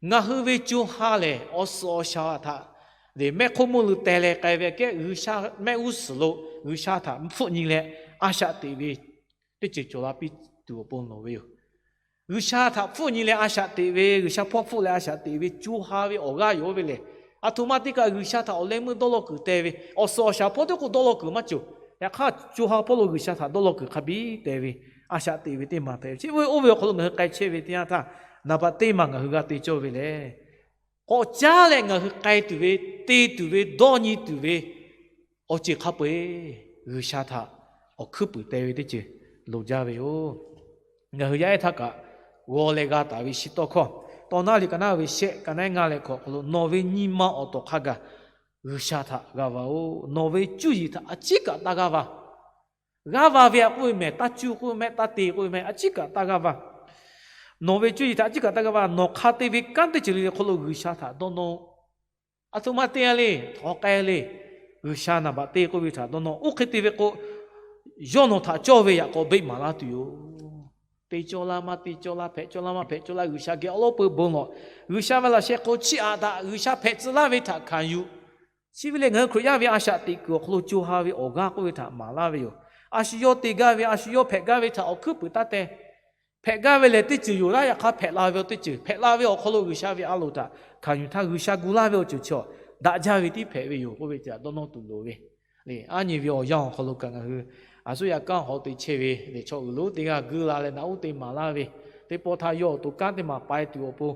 Ngaˬ hui ve co ha lehˬ, awˬ suhˍ awˬ shaˍ htaꞈ lehˬ, mehˆ hk'oˆ meuˇ leuˬ teh leh k'ai ve aꞈ kehˉ, G'uiˬsha mehˆ g'uˇ suhˍ lo G'uiˬsha htaꞈ hpfuhˆ nyi leh a shaꞈ teꞈ ve teˇ ceuˬ cawˬ la piˇ tuˬ awˬ pon lawˬ ve yoˬ. G'uiˬsha htaꞈ hpfuhˆ nyi leh a shaꞈ teꞈ ve, G'uiˬsha hpawˇ hpfuhˆ leh a shaꞈ teꞈ ve co ha ve awˬ g'aˇ yoˬ ve lehˬ, aˬ htoꞈ ma te kaꞈ G'uiˬsha htaꞈ awˬ leh meuˇ dawˇ law kuiˬ teh ve, awˬ suhˍ awˬ shaˍ hpawˇ teˇ k'o dawˇ law kuiˬ maˇ cawˬ. Yaꞈ hk'aˇ, co ha hpawˇ lo G'uiˬsha htaꞈ dawˇ law kuiˬ hk'a biˇ teh ve, a shaꞈ teꞈ ve teˇ maˬ hpehꞈ ve. Chi ve oˇ ve awˬ hk'aw lo ngaˬ hui k'ai chehˇ ve teˇ yanˇ htaˇ, naˍ baꞈ teˇ maˬ ngaˬ hui g'a te cawˇ ve lehˬ, k'awꞈ caˉ leh ngaˬ hui k'ai tuˬ ve, te tuˬ ve, dawˇ nyi tuˬ ve awˬ ceuˬ hk'a peu-eˬ G'uiˬsha htaꞈ awˬ hkuiˉ puiˍ teh ve teˇ ceuˬ loˍ jaˇ ve yoˬ. Ngaˬ hui yaˇ ehˉ htaˇ kaꞈ g'aw leh g'a taˍ ve shiˍ tawˇ hkawˇ, Tawˇ naˉ liꞈ ka naˉ ve shehˆ, ka naˉ ngaˇ leh hkawꞈ awˬ hk'aw lo, Nawˬ ve nyi ma awˬ tawˍ hk'a gaˬ G'uiˬsha htaꞈ g'a va-oˬ. Nawˬ ve cuˇ yiˍ htaꞈ a ciˉ kaꞈ taˇ g'aˇ va. G'aˇ va ve aꞈ k'oˆ ve mehˬ, taˇ cuˇ k'oˆ ve mehˬ, taˇ te k'oˆ ve mehˬ, a ciˉ kaꞈ taˇ g'aˇ va. Nawˬ ve cuˇ yiˍ htaꞈ a ciˉ kaꞈ taˇ g'aˇ va. Nawˬ hk'a te ve kanˉ teˇ ceuˬ le le awˬ hk'aw lo G'uiˬsha htaꞈ dawˇ nawˇ-oˆ. Aˬ htoꞈ ma te-a le, htawnˍ k'ai le. G'uiˬsha naˍ baꞈ te k'oˆ ve htaꞈ dawˇ nawˇ-oˆ. Oˇ hk'e te ve k'o, yawˇ nawˬ htaꞈ cawˇ ve yaꞈ k'aw beˆ maˍ laˇ tuˬ yoˬ. Te cawˇ laˇ, maˇ te cawˇ laˇ, hpehꞈ cawˇ laˇ, maˇ hpehꞈ cawˇ laˇ, G'uiˬsha geh awˉ lawˉ peu bon lawˬ. G'uiˬsha ve laꞈ sheh hk'aw chiˇ aꞈ htaꞈ G'uiˬsha hpehꞈ tcuh laˇ ve htaꞈ hkanˍ yuˬ. Chi ve lehˬ, ngaˬ hui Hkriꞈ yaˇ ve a shaꞈ teꞈ kuiˬ awˬ hk'aw lo co ha ve awˬ g'aˇ k'oˆ ve htaꞈ maˍ laˇ ve yoˬ. A shu yawˇ te gaˇ ve, a shu yawˇ hpehꞈ gaˇ ve htaꞈ awˬ hkuiˉ puiˍ taˇ teh. Hpehꞈ gaˇ ve lehˬ teˇ ceuˬ yoˬ laˇ, yaꞈ hk'aˇ hpehꞈ la ve awˬ teˇ ceuˬ, hpehꞈ la ve awˬ hk'aw lo G'uiˬsha ve a loˍ htaꞈ hkanˍ yuˬ htaˇ, G'uiˬsha gu laˇ ve awˬ ceuˬ chaw daꞈ jaˇ ve tiˉ hpehꞈ ve yoˬ k'oˆ ve htaꞈ dawˇ nawˇ tuˬ loˍ ve. Lehˬ, aˉ nyi ve awˬ yanˇ awˬ hk'aw lo kaꞈ ngaˬ hui a shu yaꞈ kanˉ hk'aw te chehˇ ve lehˬ, chaw uiˍ lonˉ teˇ g'aˇ guiˇ la leh naꞈ uˉ te maˍ laˇ ve, teˇ pawˆ htaˇ yawˇ awˬ to kanˉ teˇ maˬ pai tuˬ awˬ pon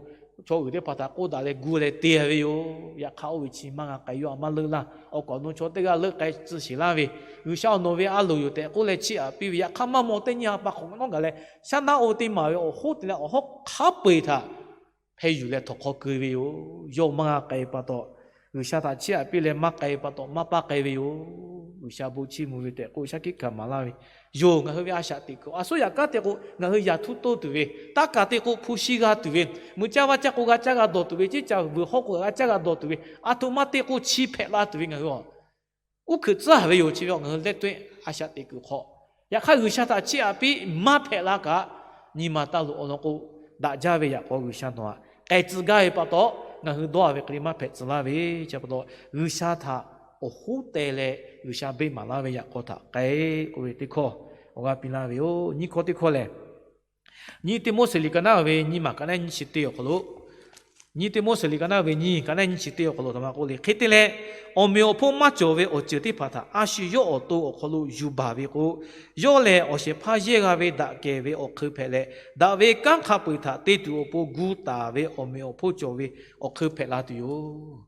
chaw uiˍ teˇ hpaˍ htaꞈ k'oˆ daꞈ leh gu leh te ve yoˬ. Yaꞈ hk'aˇ oˇ ve chi maˇ g'a k'ai, yawˇ htaꞈ maˇ leuˆ laˇ. Awˬ kaˍ awˬ nu chaw teˇ g'aˇ leuˆ k'ai tcuh sheˍ laˇ ve, G'uiˬsha awˬ nawˬ ve a loˍ yoˬ tehꞈ k'oˆ leh chiˇ aꞈ piˇ ve, yaꞈ hk'aˇ maˇ maw teˇ nyi ha pa hk'awꞈ nawˉ gaˬ leh, shaˉ naˉ oˇ teˇ maˬ ve awˬ hoˉ te leh awˬ hawˉ hk'a peu-eˬ htaꞈ hpeh yuˬ leh htawnˍ hk'aw keu ve yoˬ. Yawˇ maˇ g'a k'ai pa taw, G'uiˬsha htaꞈ chiˇ aꞈ piˇ leh maˇ k'ai pa taw maˇ paˇ k'ai ve yoˬ. G'uiˬsha bon chiˇ mvuh ve tehꞈ k'oˆ shaˉ hkiˆ hkanˍ maˍ laˇ ve yoˬ. Ngaˬ hui ve a shaꞈ teꞈ kuiˬ a shu yaꞈ kanˉ te k'o, ngaˬ hui yaꞈ htuˉ toˇ tuˬ ve, taˇ kaˬ te k'o hpu shi g'a tuˬ ve, mui caˇ vaˇ caˇ k'o g'a caˇ g'a dawˬ tuˬ ve, ciˉ ca vuiˬ hawˉ k'o g'a caˇ g'a dawˬ tuˬ ve, aˬ htoꞈ ma te k'o chi hpehꞈ la tuˬ ve ngaˬ hui a uˉ hkuiꞈ tcuhˉ ve yoˬ. Chi ve ngaˬ hui leh toˆ-e a shaꞈ teꞈ kuiˬ hk'aw, yaꞈ hk'aˇ G'uiˬsha htaꞈ chiˇ aꞈ piˇ maˇ hpehꞈ la kaꞈ, nyi ma taˇ loꞈ awˬ lawn k'o, daꞈ jaˇ ve yaꞈ k'aw G'uiˬsha nawˬ htaꞈ k'ai tcuh gaˇ ve pa taw, ngaˬ hui dawˇ a ve hk'e le maˇ hpehꞈ tcuh laˇ ve chi pa taw, G'uiˬsha htaꞈ awˬ hoˉ teh leh G'uiˬsha beˆ maˍ laˇ ve yaꞈ k'aw htaꞈ k'ai k'oˆ ve teˇ hkawˇ awˬ g'aˇ piˇ laˇ ve yoˬ. Nyiˇ hkawˇ teˇ hkawˇ lehˬ, nyiˇ Tiˆmoˉseˍ liꞈ ka naˉ ve nyiˇ maˬ ka naˉ nyiˇ chi teˇ awˬ hk'aw lo, nyiˇ Tiˆmoˉseˍ liꞈ ka naˉ ve nyiˇ ka naˉ nyiˇ chi teˇ awˬ hk'aw lo htaꞈ ma k'oˆ le, hk'e te leh, awˬ meꞈ awˬ hponˇ maˇ cawˬ ve awˬ ceuˬ teˇ hpaˍ htaꞈ a shu yawˇ awˬ to awˬ hk'aw lo yuˬ baˬ ve k'o, yawˇ lehˬ awˬ shehˍ hpaˇ yehˇ g'a ve daꞈ kehˬ ve awˬ hk'eun hpehꞈ leh, daꞈ ve kanˉ hk'a peu-eˬ htaꞈ te tuˬ awˬ pon gu taˍ ve awˬ meꞈ awˬ hponˇ cawˬ ve awˬ hk'eun hpehꞈ la tuˬ yoˬ.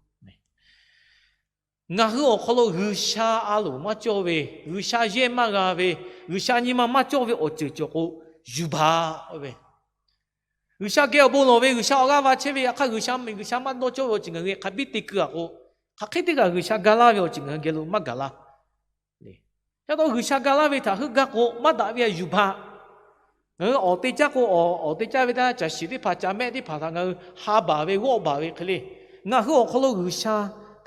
Ngaˬ hui awˬ hk'aw lo G'uiˬsha a loˍ maˇ cawˇ ve, G'uiˬsha yehˇ maˇ g'a ve, G'uiˬsha nyi ma maˇ cawˇ ve awˬ ceuˬ cawˬ k'o, yuˬ baˬ-oˬ ve. G'uiˬsha geh awˬ bon lawˬ ve, G'uiˬsha awˬ g'aˇ va chehˇ ve, yaꞈ hk'aˇ G'uiˬsha meh, G'uiˬsha maˇ dawˇ cawˇ ve awˬ ceuˬ ngaˬ hui hk'a biˇ te keu-a k'o, hk'aˬ hk'e teˇ g'aˇ G'uiˬsha ga laˇ ve awˬ ceuˬ ngaˬ hui geh lo maˇ gaˬ la. Yaˇ taw G'uiˬsha ga laˇ ve htaꞈ heuˆ gaˇ k'o, maˇ daꞈ ve yuˬ baˬ. Ngaˬ hui awˬ te caˇ k'o, awˬ te caˇ ve htaˇ caˬ shiˍ teˇ hpaˍ, caˬ mehˆ teˇ hpaˍ htaꞈ ngaˬ hui ha baˬ ve, g'awˆ baˬ ve hk'e le. Ngaˬ hui awˬ hk'aw lo G'uiˬsha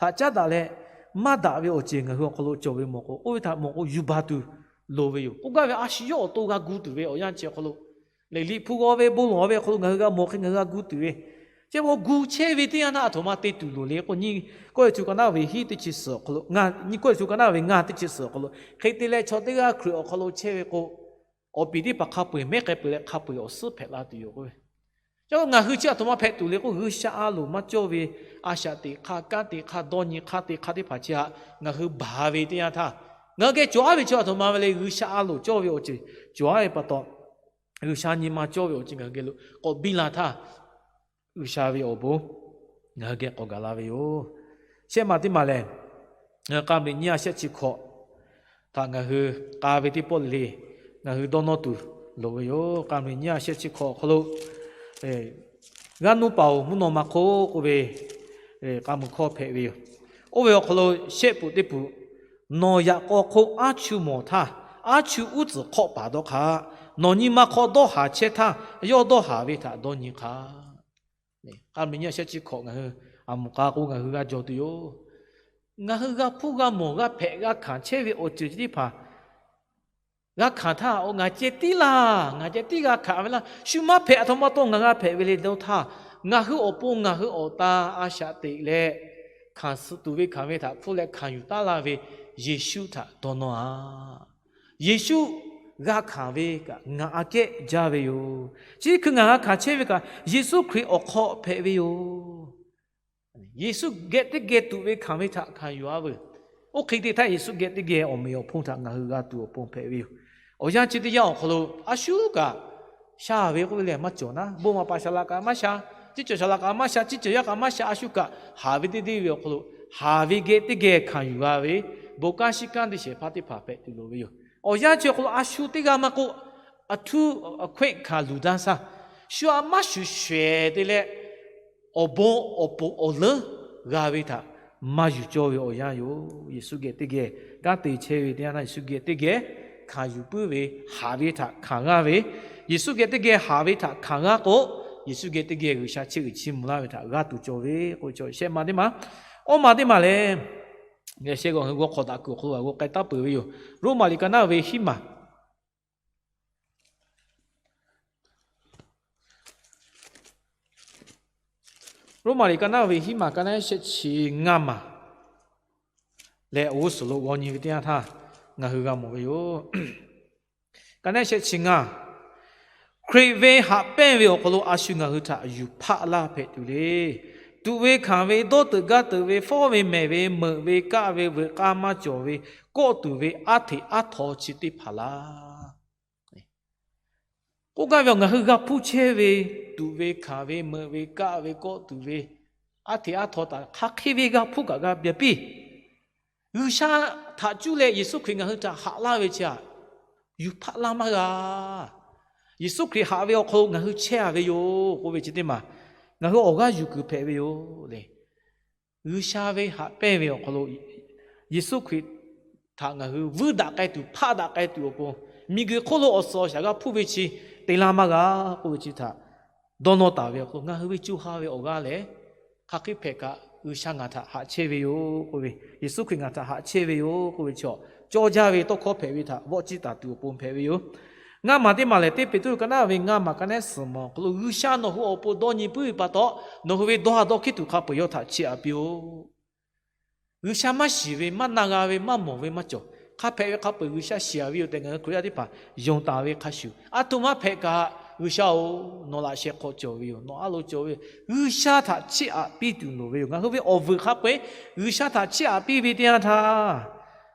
htaꞈ caˉ daꞈ leh, maˇ daꞈ ve awˬ ceuˬ ngaˬ hui awˬ hk'aw lo cawˬ ve mawˬ k'o, oˇ ve htaꞈ mawˬ k'o yuˬ baˬ tuˬ loˍ ve yoˬ. K'oˆ gaˇ ve, a shu yawˇ awˬ to g'a gu tuˬ ve awˬ yanˇ chi awˬ hk'aw lo, Liꞈ hpu g'aw ve bon lawˬ ve awˬ hk'aw lo ngaˬ hui g'a mawˬ hk'e ngaˬ hui g'a gu tuˬ ve, chi beuꞈ gu chehˇ ve teˇ yanˇ htaˇ aˬ htoꞈ ma te tuˬ loˍ le k'o, Nyiˇ Kawˇrenˍhtuˆ ka naˆ ve hiˉ teˇ chi suhˍ awˬ hk'aw lo, Nyiˇ Kawˇrenˍhtuˆ ka naˆ ve ngaˇ teˇ chi suhˍ awˬ hk'aw lo hk'e te leh, chaw teˇ g'aˇ Hkriꞈ awˬ hk'aw lo chehˇ ve k'o, awˬ piˍ teˇ hpaˍ hk'a peu-eˬ mehˉ k'ai peuˬ leh hk'a peu-eˬ awˬ suhˉ hpehꞈ la tuˬ yoˬ k'oˆ ve. Chi ngaˬ hui chi aˬ htoꞈ ma hpehꞈ tuˬ le k'o, G'uiˬsha a loˍ maˇ cawˇ ve, a shaꞈ teꞈ hk'aˇ, kanˉ te hk'aˇ, dawˇ nyi hk'aˇ te hk'aˇ teˇ hpaˍ chi htaꞈ ngaˬ hui baˬ ve teˇ yanˇ htaˇ, ngaˬ hui geh cawˬ aˉ ve chi aˬ htoꞈ ma ve le, G'uiˬsha a loˍ cawˇ ve awˬ ceuˬ cawˬ aˉ ve pa taw, G'uiˬsha nyi ma cawˇ ve awˬ ceuˬ ngaˬ hui geh lo k'awꞈ biˇ la htaˇ, G'uiˬsha ve awˬ bon ngaˬ hui geh k'awꞈ gaˬ la ve yoˬ. Shehˆ ma teˇ ma lehˬ, K'a meuꞈ liꞈ nyiˇ a shehˆ chi hkawꞈ htaꞈ ngaˬ hui k'a ve teˇ pawˆ le le ngaˬ hui dawˇ nawˇ tuˬ loˍ ve yoˬ. K'a meuꞈ liꞈ nyiˇ a shehˆ chi hkawꞈ awˬ hk'aw lo, G'aˇ nuˇ paˍ-oˬ, mvuhˇ naw ma hk'oˆ k'oˆ ve k'a meuꞈ hkawˇ hpehꞈ ve yoˬ. Oˇ ve awˬ hk'aw lo shehˆ puꞈ teˇ puꞈ, Nawˬ yaꞈ k'aw hk'oˆ aˉ chuˇ mawˬ htaˇ, aˉ chuˇ uˉ tcuhˍ hk'awˆ paˍ dawˇ hk'aˇ. Nawˬ nyi ma hk'aw dawˇ haˍ chehˇ htaˇ, yawˇ dawˇ haˍ ve htaꞈ dawˇ nyi hk'aˇ. K'a meuꞈ liꞈ nyiˇ a shehˆ chi hkawꞈ ngaˬ hui aˬ moˍ k'a k'o ngaˬ hui g'a jawˬ tuˬ yoˬ. Ngaˬ hui g'a hpuˇ g'a mawˬ g'a hpehꞈ g'a hkanˍ chehˇ ve awˬ ceuˬ chi teˇ hpaˍ g'a hkanˍ htaˇ, o, ngaˬ ceh tiˉ laˇ, ngaˬ ceh tiˉ g'a hkanˍ ve laˇ, shu maˇ hpehꞈ aˬ htoꞈ ma taw ngaˬ g'a hpehꞈ ve le dawˇ htaˇ, ngaˬ hui awˬ pon ngaˬ hui awˬ ta a shaꞈ teꞈ leh hkanˍ suh tuˬ ve hkanˍ ve htaꞈ hpfuhˇ leh hkanˍ yuˬ taˉ laˇ ve Yeˍsuˆ htaꞈ dawˇ nawˇ-a. Yeˍsuˆ g'a hkanˍ ve kaꞈ ngaˬ aꞈ kehˉ jaˇ ve yoˬ. Chi hkui ngaˬ g'a hkanˍ chehˇ ve kaꞈ Yeˍsuˆ Hkriꞈ awˬ hk'aw hpehꞈ ve yoˬ. Yeˍsuˆ geh teˇ geh tuꞈ ve hkanˍ ve htaꞈ hkanˍ yuˬ-a veuˬ. Oˇ hk'e te htaˇ Yeˍsuˆ geh teˇ geh awˬ meꞈ awˬ hponˇ htaꞈ ngaˬ hui g'a tuˬ awˬ pon hpehꞈ ve yoˬ. Awˬ yanˇ chi teˇ yanˇ awˬ hk'aw lo a shu kaꞈ sha ve k'oˆ ve lehˬ maˇ cawˬ naˉ, bon maˍ paˍ shaˍ laꞈ kaꞈ maˇ sha, ciˉ cawˬ shaˍ laꞈ kaꞈ maˇ sha, ciˉ cawˬ yaˇ kaꞈ maˇ sha, a shu kaꞈ haˍ ve teˇ deˇ ve awˬ hk'aw lo haˍ ve geh teˇ geh hkanˍ yuˬ g'a ve, bon kanˉ shiˉ kanˉ te shehˍ hpaˇ teˇ hpaˍ hpehꞈ tuˬ loˍ ve yoˬ. Awˬ yanˇ chi awˬ hk'aw lo a shu teˇ g'aˇ maˇ k'oˆ, a htuˉ a hkawehˆ hkanˍ luˬ daˇ shaˇ, shu aꞈ maˇ shuˍ shehˍ te leh awˬ bon awˬ ponˍ awˬ leuˉ g'a ve htaꞈ maˇ yuˬ cawˇ ve awˬ yanˇ yoˬ. Yeˍsuˆ geh teˇ geh kanˉ te chehˇ ve teˇ yanˇ htaˇ, Yeˍsuˆ geh teˇ geh hkanˍ yuˬ puiˉ ve, haˍ ve htaꞈ hkanˍ g'aˇ ve, Yeˍsuˆ geh teˇ geh haˍ ve htaꞈ hkanˍ g'aˇ k'o, Yeˍsuˆ geh teˇ geh G'uiˬsha chiˇ uiˍ chiˇ mvuh laˇ ve htaꞈ g'a tuˬ cawˬ ve k'oˆ ve chaw shehˆ ma teˇ ma. Awˇ ma teˇ ma lehˬ, sheh g'awˬ hui g'aw hk'awꞈ daꞈ kuiˬ awˬ hk'aw lo g'a g'aw k'ai taˉ peuˬ ve yoˬ. Roˉmaꞈ liꞈ ka naˆ ve hiˉ maˬ Roˉmaꞈ liꞈ ka naˆ ve hiˉ maˬ ka naˆ shehˆ chi ngaˇ maˬ leh awˬ g'uˇ suhˍ lo g'aw nyi ve teˇ yanˇ htaˇ ngaˬ hui g'a mawˬ ve yoˬ. Ka naˆ shehˆ chi ngaˇ, Hkriꞈ ve haꞈ pehnˇ ve awˬ hk'aw lo a shu ngaˬ hui htaꞈ yuˬ hpaˆ laˇ hpehꞈ tuˬ le. Tuꞈ ve hkanˍ ve, dawˇ teuꞈ gaˇ teuꞈ ve, fawˉ ve mehˬ ve, meuꞈ ve kaˆ ve, veuꞈ k'aˇ maˇ cawˬ ve, kawˆ tuˬ ve, aˉ hteꞈ aˉ htaw chi teˇ hpaˍ laˇ. K'oˆ gaˇ ve, ngaˬ hui g'a hpuˇ chehˇ ve, tuꞈ ve hkanˍ ve, meuꞈ ve kaˆ ve, kawˆ tuˬ ve, aˉ hteꞈ aˉ htaw htaꞈ hk'aˬ hk'e ve g'a hpuˇ kaꞈ g'a pyaˍ piˇ. G'uiˬsha htaꞈ cuˇ leh Yeˍsuˆ Hkriꞈ ngaˬ hui htaꞈ haꞈ laˇ ve chi htaꞈ yuˬ hpaˆ laˇ maˇ g'a. Yeˍsuˆ Hkriꞈ haꞈ ve awˬ hk'aw lo ngaˬ hui chehˇ-a ve yoˬ k'oˆ ve chi teˇ maˬ ngaˬ hui awˬ g'aˇ yuˬ kuiˬ hpehꞈ ve yoˬ le. G'uiˬsha ve haꞈ pehnˇ ve awˬ hk'aw lo Yeˍsuˆ Hkriꞈ htaꞈ ngaˬ hui vuiˇ daꞈ k'ai tuˬ, hpaˆ daꞈ k'ai tuˬ awˬ pon, miˬguiˬ hk'oˆ lo awˬ suhˍ awˬ shaˍ g'a hpuˇ ve chi te laˇ maˇ g'a k'oˆ ve chi htaꞈ dawˇ nawˇ taˍ ve awˬ hk'aw lo ngaˬ hui ve co ha ve awˬ g'aˇ lehˬ, hk'aˬ hk'e hpehꞈ kaꞈ G'uiˬsha ngaˬ htaꞈ haꞈ chehˇ ve yoˬ k'oˆ ve, Yeˍsuˆ Hkriꞈ ngaˬ htaꞈ haꞈ chehˇ ve yoˬ k'oˆ ve chi awˬ cawˇ jaˇ ve tawˇ hkawˇ hpehꞈ ve htaꞈ vawˆ ciˇ taˍ tuˬ awˬ pon hpehꞈ ve yoˬ. Ngaˇ maˬ teˇ maˬ lehˬ, teˇ Peˍtruˆ ka naˆ ve ngaˇ maˬ ka naˆ suhˍ maˬ awˬ hk'aw lo G'uiˬsha nawˬ hui awˬ pon dawˇ nyi puiˉ ve pa taw, nawˬ hui ve dawˇ ha dawˇ hkiˉ tuˬ hk'a peu-eˬ yawˇ htaꞈ chiˇ aꞈ piˇ-oˆ. G'uiˬsha maˇ shiˍ ve, maˇ na g'a ve, maˇ mawˬ ve maˇ cawˬ. Hk'a hpehꞈ ve hk'a peu-eˬ G'uiˬsha shiˍ-a ve yoˬ tehꞈ ngaˬ hui Hkriꞈ yaˇ teˇ hpaˍ yonˍ taˍ ve hk'a shuˍ, aˬ htoꞈ ma hpehꞈ kaꞈ, G'uiˬsha-oˬ, nawˬ laꞈ sheh hk'aw cawˬ ve yoˬ, nawˬ a lo cawˬ ve yoˬ. G'uiˬsha htaꞈ chiˇ aꞈ piˇ tuˬ loˍ ve yoˬ. Ngaˬ hui ve awˬ vuiˬ hk'a peu-eˬ G'uiˬsha htaꞈ chiˇ aꞈ piˇ ve teˇ yanˇ htaˇ,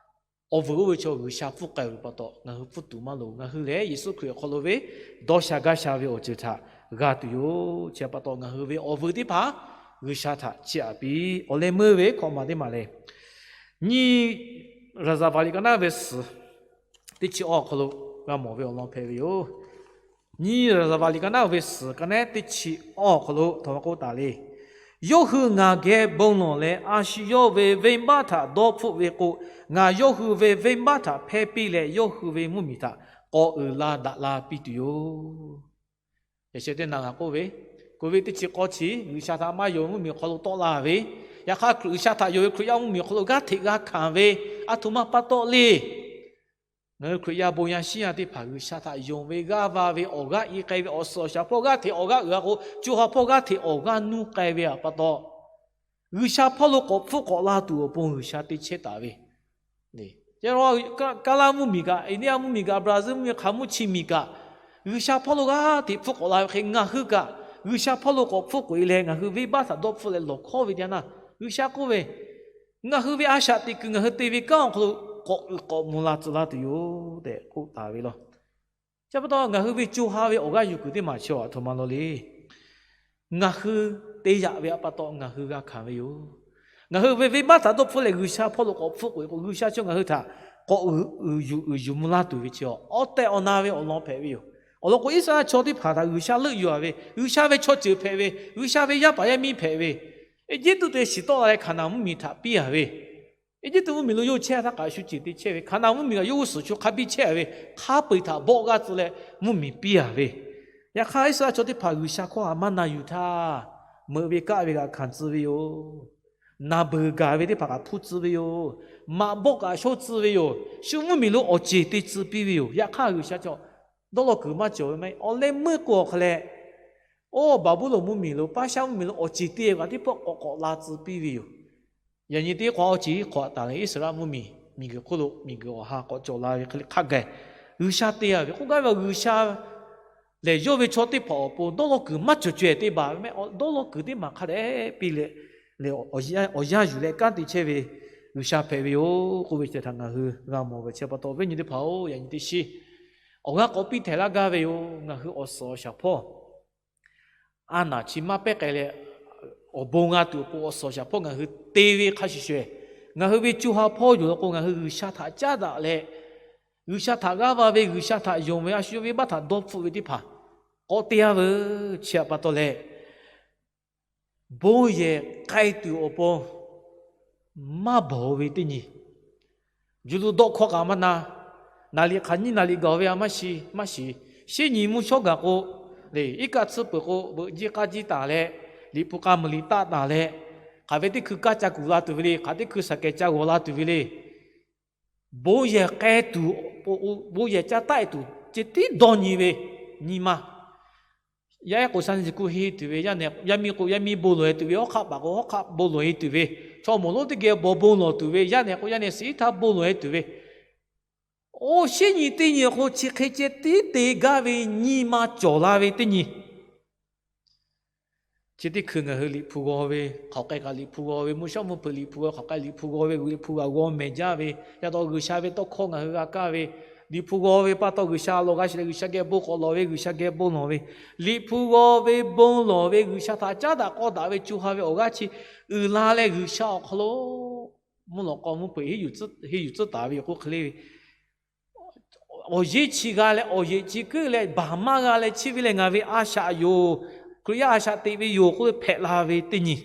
awˬ vuiˬ oˇ ve chaw G'uiˬsha pfuhˇ k'ai-o ve pa taw, ngaˬ hui pfuhˇ tuˬ maˇ loˍ. Ngaˬ hui lehˬ, Yeˍsuˆ Hkriꞈ awˬ hk'aw lo ve dawˇ sha gaˇ sha ve awˬ ceuˬ htaꞈ g'a tuˬ yoˬ. Chi pa taw, ngaˬ hui ve awˬ vuiˬ teˇ hpaˍ G'uiˬsha htaꞈ chiˇ aꞈ piˇ. Awˬ leh meuˇ ve hkawꞈ maˬ teˇ maˬ lehˬ, nyiˇ Raˍzaˍvaˍ liꞈ ka naˆ ve suhˍ teˇ chi awˬ hk'aw lo g'a mawˬ ve awˬ lawn hpehꞈ ve yoˬ. Nyiˇ Raˍzaˍvaˍ liꞈ ka naˉ ve suhˍ ka nehˉ teˇ chi awˇ awˬ hk'aw lo htawˇ maˇ k'oˆ taˍ le. Yawˇ hui ngaˬ geh bon lawˬ leh, a shu yawˇ ve venˇbaˆ htaꞈ dawˇ hpfuhˆ ve k'o, ngaˬ yawˇ hui ve venˇbaˆ htaꞈ hpehˇ piˇ leh, yawˇ hui ve mvuhˇmiˬ htaꞈ k'awꞈ uiˍ la daꞈ la piˇ tuˬ yoˬ. Yaꞈ sheh teˇ naˍ ngaˬ k'oˆ ve, Covid teˇ chi k'awˇ chi G'uiˬsha htaꞈ maˇ yonˍ mvuhˇmiˬ hk'aw lo tawˆ la ve, yaꞈ hk'aˇ Hkriꞈ, G'uiˬsha htaꞈ yonˍ ve Hkriꞈ yaˇ mvuhˇmiˬ hk'aw lo g'aˇ hteꞈ g'a hkanˍ ve, a htoꞈ ma pa taw le. Ngaˬ hui Hkriꞈ yaˇ bon yaˇ shiˉ yaˇ teˇ hpaˍ G'uiˬsha htaꞈ yonˍ ve, g'aˇ va ve, awˬ g'aˇ i k'ai ve, awˬ suhˍ awˬ shaˍ hpawˇ g'aˇ hteꞈ awˬ g'aˇ uiˍ a k'o, co ha hpawˇ g'aˇ hteꞈ awˬ g'aˇ nuˇ k'ai ve pa taw, G'uiˬsha hpawˇ lo k'awꞈ hpfuhˆ k'awꞈ la tuˬ awˬ pon G'uiˬsha te chehˇ taˍ ve. Kaˇ laˇ mvuhˇmiˬ kaꞈ, India mvuhˇmiˬ kaꞈ, Brazil mvuhˇmiˬ, hk'aˬ mvuhˇ chi miˬ kaꞈ, G'uiˬsha hpawˇ lo g'aˇ hteꞈ hpfuhˆ k'awꞈ la ve hk'e, ngaˬ hui kaꞈ G'uiˬsha hpawˇ lo k'awꞈ hpfuhˆ k'oꞈ e leh, ngaˬ hui venˇbaˆ htaꞈ dawˇ hpfuhˆ leh lawˬ hkawˉ ve teˇ yanˇ, G'uiˬsha k'oˆ ve, ngaˬ hui ve a shaꞈ teꞈ kuiˬ ngaˬ hui te ve kanˉ awˬ hk'aw lo k'awꞈ uiˍ k'awꞈ mvuh la tcuh laˇ tuˬ yoˬ tehꞈ k'oˆ taˍ ve law. Chi pa taw ngaˬ hui ve co ha ve awˬ g'aˇ yuˬ kuiˬ teˇ maˬ chi a htoꞈ ma law le. Ngaˬ hui te yaꞈ ve pa taw ngaˬ hui g'a hkanˍ ve yoˬ. Ngaˬ hui ve venˇbaˆ htaꞈ dawˇ hpfuhˆ leh G'uiˬsha hpawˇ lo k'awꞈ hpfuhˆ k'oꞈ e k'o, G'uiˬsha chi ngaˬ hui htaꞈ k'awꞈ uiˍ yuˬ uiˍ yuˬ mvuh laˇ tuˬ ve chi awˬ tehˬ awˬ na ve awˬ lawn hpehꞈ ve yoˬ. Awˬ lawn k'o, Iˉsaˍreˍlaˆ chaw teˇ hpaˍ htaꞈ G'uiˬsha leuˆ yuˬ a ve, G'uiˬsha ve chaw ceuˬ hpehꞈ ve, G'uiˬsha ve yaˇ paˍ yaˇ miˇ hpehꞈ ve, Eˇjiˇtuꞈ te shiˍ tawˆ la leh Hkaˍnanˍ mvuhˇmiˬ htaꞈ piˇ a ve, Eˇjiˇtuꞈ mvuhˇmiˬ lo yawˇ chehˇ htaˇ kaꞈ shu ceuˬ te chehˇ ve, Hkaˍnanˍ mvuhˇmiˬ kaꞈ yawˇ g'uˇ suhˍ chaw hk'a biˇ chehˇ a ve, hk'a peu-eˬ htaꞈ bawˆ g'aˇ tcuh leh mvuhˇmiˬ piˇ a ve. Yaꞈ hk'aˇ, Iˉsaˍreˍlaˆ chaw teˇ hpaˍ G'uiˬsha hkawˇ htaꞈ maˇ na yuˬ htaˇ, meuꞈ ve kaˆ ve kaꞈ hkanˍ tcuh ve yoˬ. Naˬ beuˬ gaˬ ve teˇ hpaˍ kaꞈ hpuˇ tcuh ve yoˬ. Maꞈ bawˆ kaꞈ shawˉ tcuh ve yoˬ. Shu mvuhˇmiˬ lo awˬ ceˬ te tcuh piˇ ve yoˬ. Yaꞈ hk'aˇ, G'uiˬsha chaw dawˇ law kuiˬ maˇ cawˬ ve maˇ heˆ. Awˬ leh meuˇ k'o awˬ hk'a leh, oˇ Baˍbuˍlonˍ mvuhˇmiˬ lo, Paˉshaˆ mvuhˇmiˬ lo awˬ ceˬ te kaꞈ teˇ pawˆ k'awꞈ k'awꞈ la tcuh piˇ ve yoˬ. Yaꞈ nyi teˇ hk'awꞈ awˬ ceˬ hk'awꞈ taˍ leh Iˉsaˍreˍlaˆ mvuhˇmiˬ miˬguiˬ hk'oˆ lo miˬguiˬ awˬ ha k'awꞈ cawˬ la ve hk'e le hk'a gaˬ G'uiˬsha te a ve k'oˆ gaˇ ve, G'uiˬsha lehˬ yawˇ ve chaw teˇ hpaˍ awˬ pon dawˇ law kuiˬ maˇ cawˬ cawehˬ te baˬ ve mehˆ. Dawˇ law kuiˬ teˇ maˬ hk'a dehꞈ piˇ leh, awˬ yanˇ yuˬ leh kanˉ te chehˇ ve G'uiˬsha hpehꞈ ve yoˬ k'oˆ ve chi htaꞈ ngaˬ hui g'a mawˬ ve chi pa taw, viˉ nyi teˇ hpaˍ-oˬ, yaꞈ nyi teˇ shiˉ awˬ g'aˇ k'awꞈ piˇ htehꞈ laˇ gaˇ ve yoˬ. Ngaˬ hui awˬ suhˍ awˬ shaˍ hpawˇ a naˬ chi maˇ pehˉ k'ai leh, awˬ bon g'a tuˬ awˬ pon awˬ suhˍ awˬ shaˍ hpawˇ ngaˬ hui te ve hk'a shuˍ shuˍ, ngaˬ hui ve co ha hpawˇ yoˬ law k'o, ngaˬ hui G'uiˬsha htaꞈ caˉ daꞈ leh, G'uiˬsha htaꞈ g'aˇ va ve, G'uiˬsha htaꞈ yonˍ ve, a shu yawˇ ve venˇbaˆ htaꞈ dawˇ hpfuhˆ ve teˇ hpaˍ k'awꞈ te a veuˬ. Chi htaꞈ pa taw leh, bon yehˬ k'ai tuˬ awˬ pon maˇ bawˬ ve teˇ nyi, yuˬ lu dawˆ hkawˇ kaꞈ maˇ na, naˍ liꞈ hk'aˬ nyiˇ naˍ liꞈ gaˬ ve a maˇ shiˍ maˇ shiˍ, shinˉ nyi mvuhˇ shawˉ gaˬ k'o, le iˉ kaˆ tsuhˇ peuˬ k'o, beuꞈ jiˇ k'aˇ jiˇ taˍ leh, liꞈ hpu k'a muiˬ liꞈ taˆ taˍ leh, hk'aˬ ve teˇ hkui kaˇ ca kuˬ la tuˬ ve le, hk'aˬ teˇ hkui shaˍ kehˬ ca g'awˬ la tuˬ ve le. Bon yehˬ k'ai tuˬ, bon yehˬ caˇ taˆ e tuˬ ceh tiˉ dawˇ nyi ve nyi ma. Yaˇ ehˉ k'o shaˉ nyi kuˇ henˇ tuˬ ve, yaˇ miˇ k'o yaˇ miˇ bon lawˬ e tuˬ ve, hawˉ hk'aˆ paˍ k'o hawˉ hk'aˆ bon lawˬ e tuˬ ve, chaw mawˬ lonˉ teˇ geh bon bon lawˬ tuˬ ve, yaˇ nehˬ k'o yaˇ nehˬ suhˍ iˉ htaˇ bon lawˬ e tuˬ ve, oˇ shinˉ nyi teˇ nyi awˬ hk'aw lo chi hk'e ceh tiˉ te gaˇ ve nyi ma cawˬ la ve teˇ nyi. Chi teˇ hkui ngaˬ hui liꞈ hpu g'aw ve, hk'aˬ k'ai kaꞈ liꞈ hpu g'aw ve, mvuhˇ shawˉ mvuhˇ hpeuꞈ liꞈ hpu g'aw, hk'aˬ k'ai liꞈ hpu g'aw ve, liꞈ hpu g'aw mehˬ jaˇ ve, yaˇ taw G'uiˬsha ve tawˇ hkawˇ ngaˬ hui g'a kaˇ ve, liꞈ hpu g'aw ve pa taw G'uiˬsha law g'a shiˍ leh G'uiˬsha geh bon k'awꞈ lawˬ ve, G'uiˬsha geh bon lawˬ ve, liꞈ hpu g'aw ve bon lawˬ ve, G'uiˬsha htaꞈ caˉ daꞈ k'aw daꞈ ve co ha ve awˬ g'aˇ chi uiˍ la leh G'uiˬsha awˬ hk'aw lo mvuhˇ lawꞈ k'aw mvuhˇ hpeuꞈ henˇ yuˬ tcuhˉ taˍ ve yoˬ k'oˆ hk'e le ve, awˬ yeˇ chi g'a leh awˬ yeꞈ chi kuiˉ leh baˬ maˇ g'a leh chi ve lehˬ ngaˬ ve a shaꞈ yoˬ, Hkriꞈ yaˇ a shaꞈ teꞈ ve yoˬ k'oˆ ve hpehꞈ la ve teˇ nyi.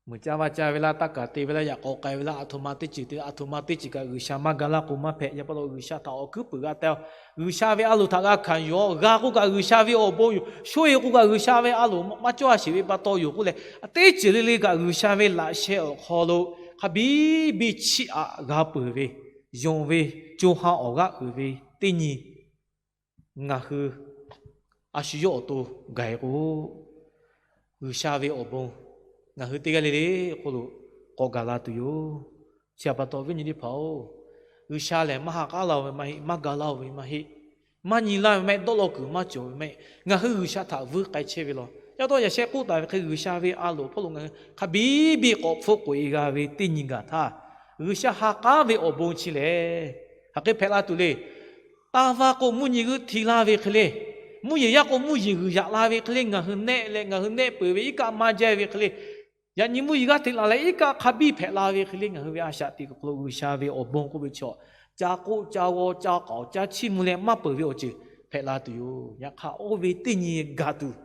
Meuꞈ caˇ vaˇ caˇ ve laˇ, taˇ kaˬ te ve laˇ, yaꞈ k'aw k'ai ve laˇ, a htoꞈ ma teˇ ceuˬ te, a htoꞈ ma teˇ ceuˬ kaꞈ G'uiˬsha maˇ ga laˇ k'o maˇ hpehꞈ. Yaꞈ pa taw G'uiˬsha htaꞈ awˬ kuiˉ puiˍ g'a teh-a. G'uiˬsha ve a loˍ htaꞈ g'a hkanˍ yuˬ-a, g'a k'oˆ kaꞈ G'uiˬsha ve awˬ bon yoˬ, sho-e k'oˆ kaꞈ G'uiˬsha ve a loˍ maˇ cawˇ a sheˍ ve pa taw yoˬ k'oˆ leh, teˇ ceuˬ le le kaꞈ G'uiˬsha ve laꞈ sheh awˬ hk'aw lo hk'a biˇ biˇ chiˇ aꞈ g'a peuˬ ve, yonˍ ve, co ha awˬ g'aˇ uiˍ ve teˇ nyi ngaˬ hui a shu yawˇ awˬ to gaˬ-e k'o, G'uiˬsha ve awˬ bon ngaˬ hui teˇ g'aˇ le le k'oˆ lo k'awꞈ gaˬ la tuˬ yoˬ. Chi htaꞈ pa taw viˉ nyi teˇ hpaˍ-oˬ, G'uiˬsha lehˬ maˇ ha k'aˉ laˇ-o ve maˇ heˆ, maˇ ga laˇ-o ve maˇ heˆ, maˇ nyi laˇ ve maˇ heˆ, dawˇ law kuiˬ maˇ cawˬ ve maˇ heˆ. Ngaˬ hui G'uiˬsha htaꞈ vuiˇ k'ai chehˇ ve law. Yaˇ taw yaꞈ sheh k'oˆ taˍ ve hk'e G'uiˬsha ve a loˍ hpawˇ lo ngaˬ hui hk'a biˇ biˇ k'awꞈ hpfuhˆ k'oꞈ-e g'a ve teˇ nyi gaˬ htaˇ, G'uiˬsha ha k'aˉ ve awˬ bon chi lehˬ, hk'aˬ hk'e hpehꞈ la tuˬ le. Taˇ vaˇ k'o mvuhˇ nyi g'euˆ hti laˇ ve hk'e le, mvuhˇ yeˬ yaˇ k'o mvuhˇ yeˬ g'uiˬ yaꞈ la ve hk'e le, ngaˬ hui nehˆ leh ngaˬ hui nehˆ peuˬ ve iˉ kaˆ maˇ jaˇ ve hk'e le, yaꞈ nyi mvuhˇ yeˬ g'aˇ hteꞈ laˬ leh iˉ kaˆ hk'a biˇ hpehꞈ la ve hk'e le, ngaˬ hui ve a shaꞈ teꞈ kuˬ hk'aw lo G'uiˬsha ve awˬ bon k'oˆ ve chaw, ca k'oˆ ca g'aw ca k'aoˍ ca chiˇ mvuh leh maˇ peuˬ ve awˬ ceuˬ hpehꞈ la tuˬ yoˬ. Yaꞈ hk'aˇ, oˇ ve teˇ nyi gaˬ tuˬ,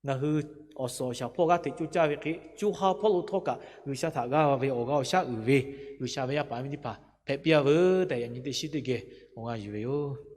ngaˬ hui awˬ suhˍ awˬ shaˍ hpawˇ g'aˇ hteꞈ coˇ caˇ ve hk'e, co ha hpawˇ lo htawˇ kaꞈ G'uiˬsha htaꞈ g'aˇ ve awˬ g'aˇ awˬ shaˉ uiˍ ve, G'uiˬsha ve yaˇ paˍ yaˇ miˇ teˇ hpaˍ hpehꞈ piˇ-a veuˬ tehꞈ, yaꞈ nyi teˇ shiˉ teˇ geh awˬ g'aˇ yuˬ ve yoˬ.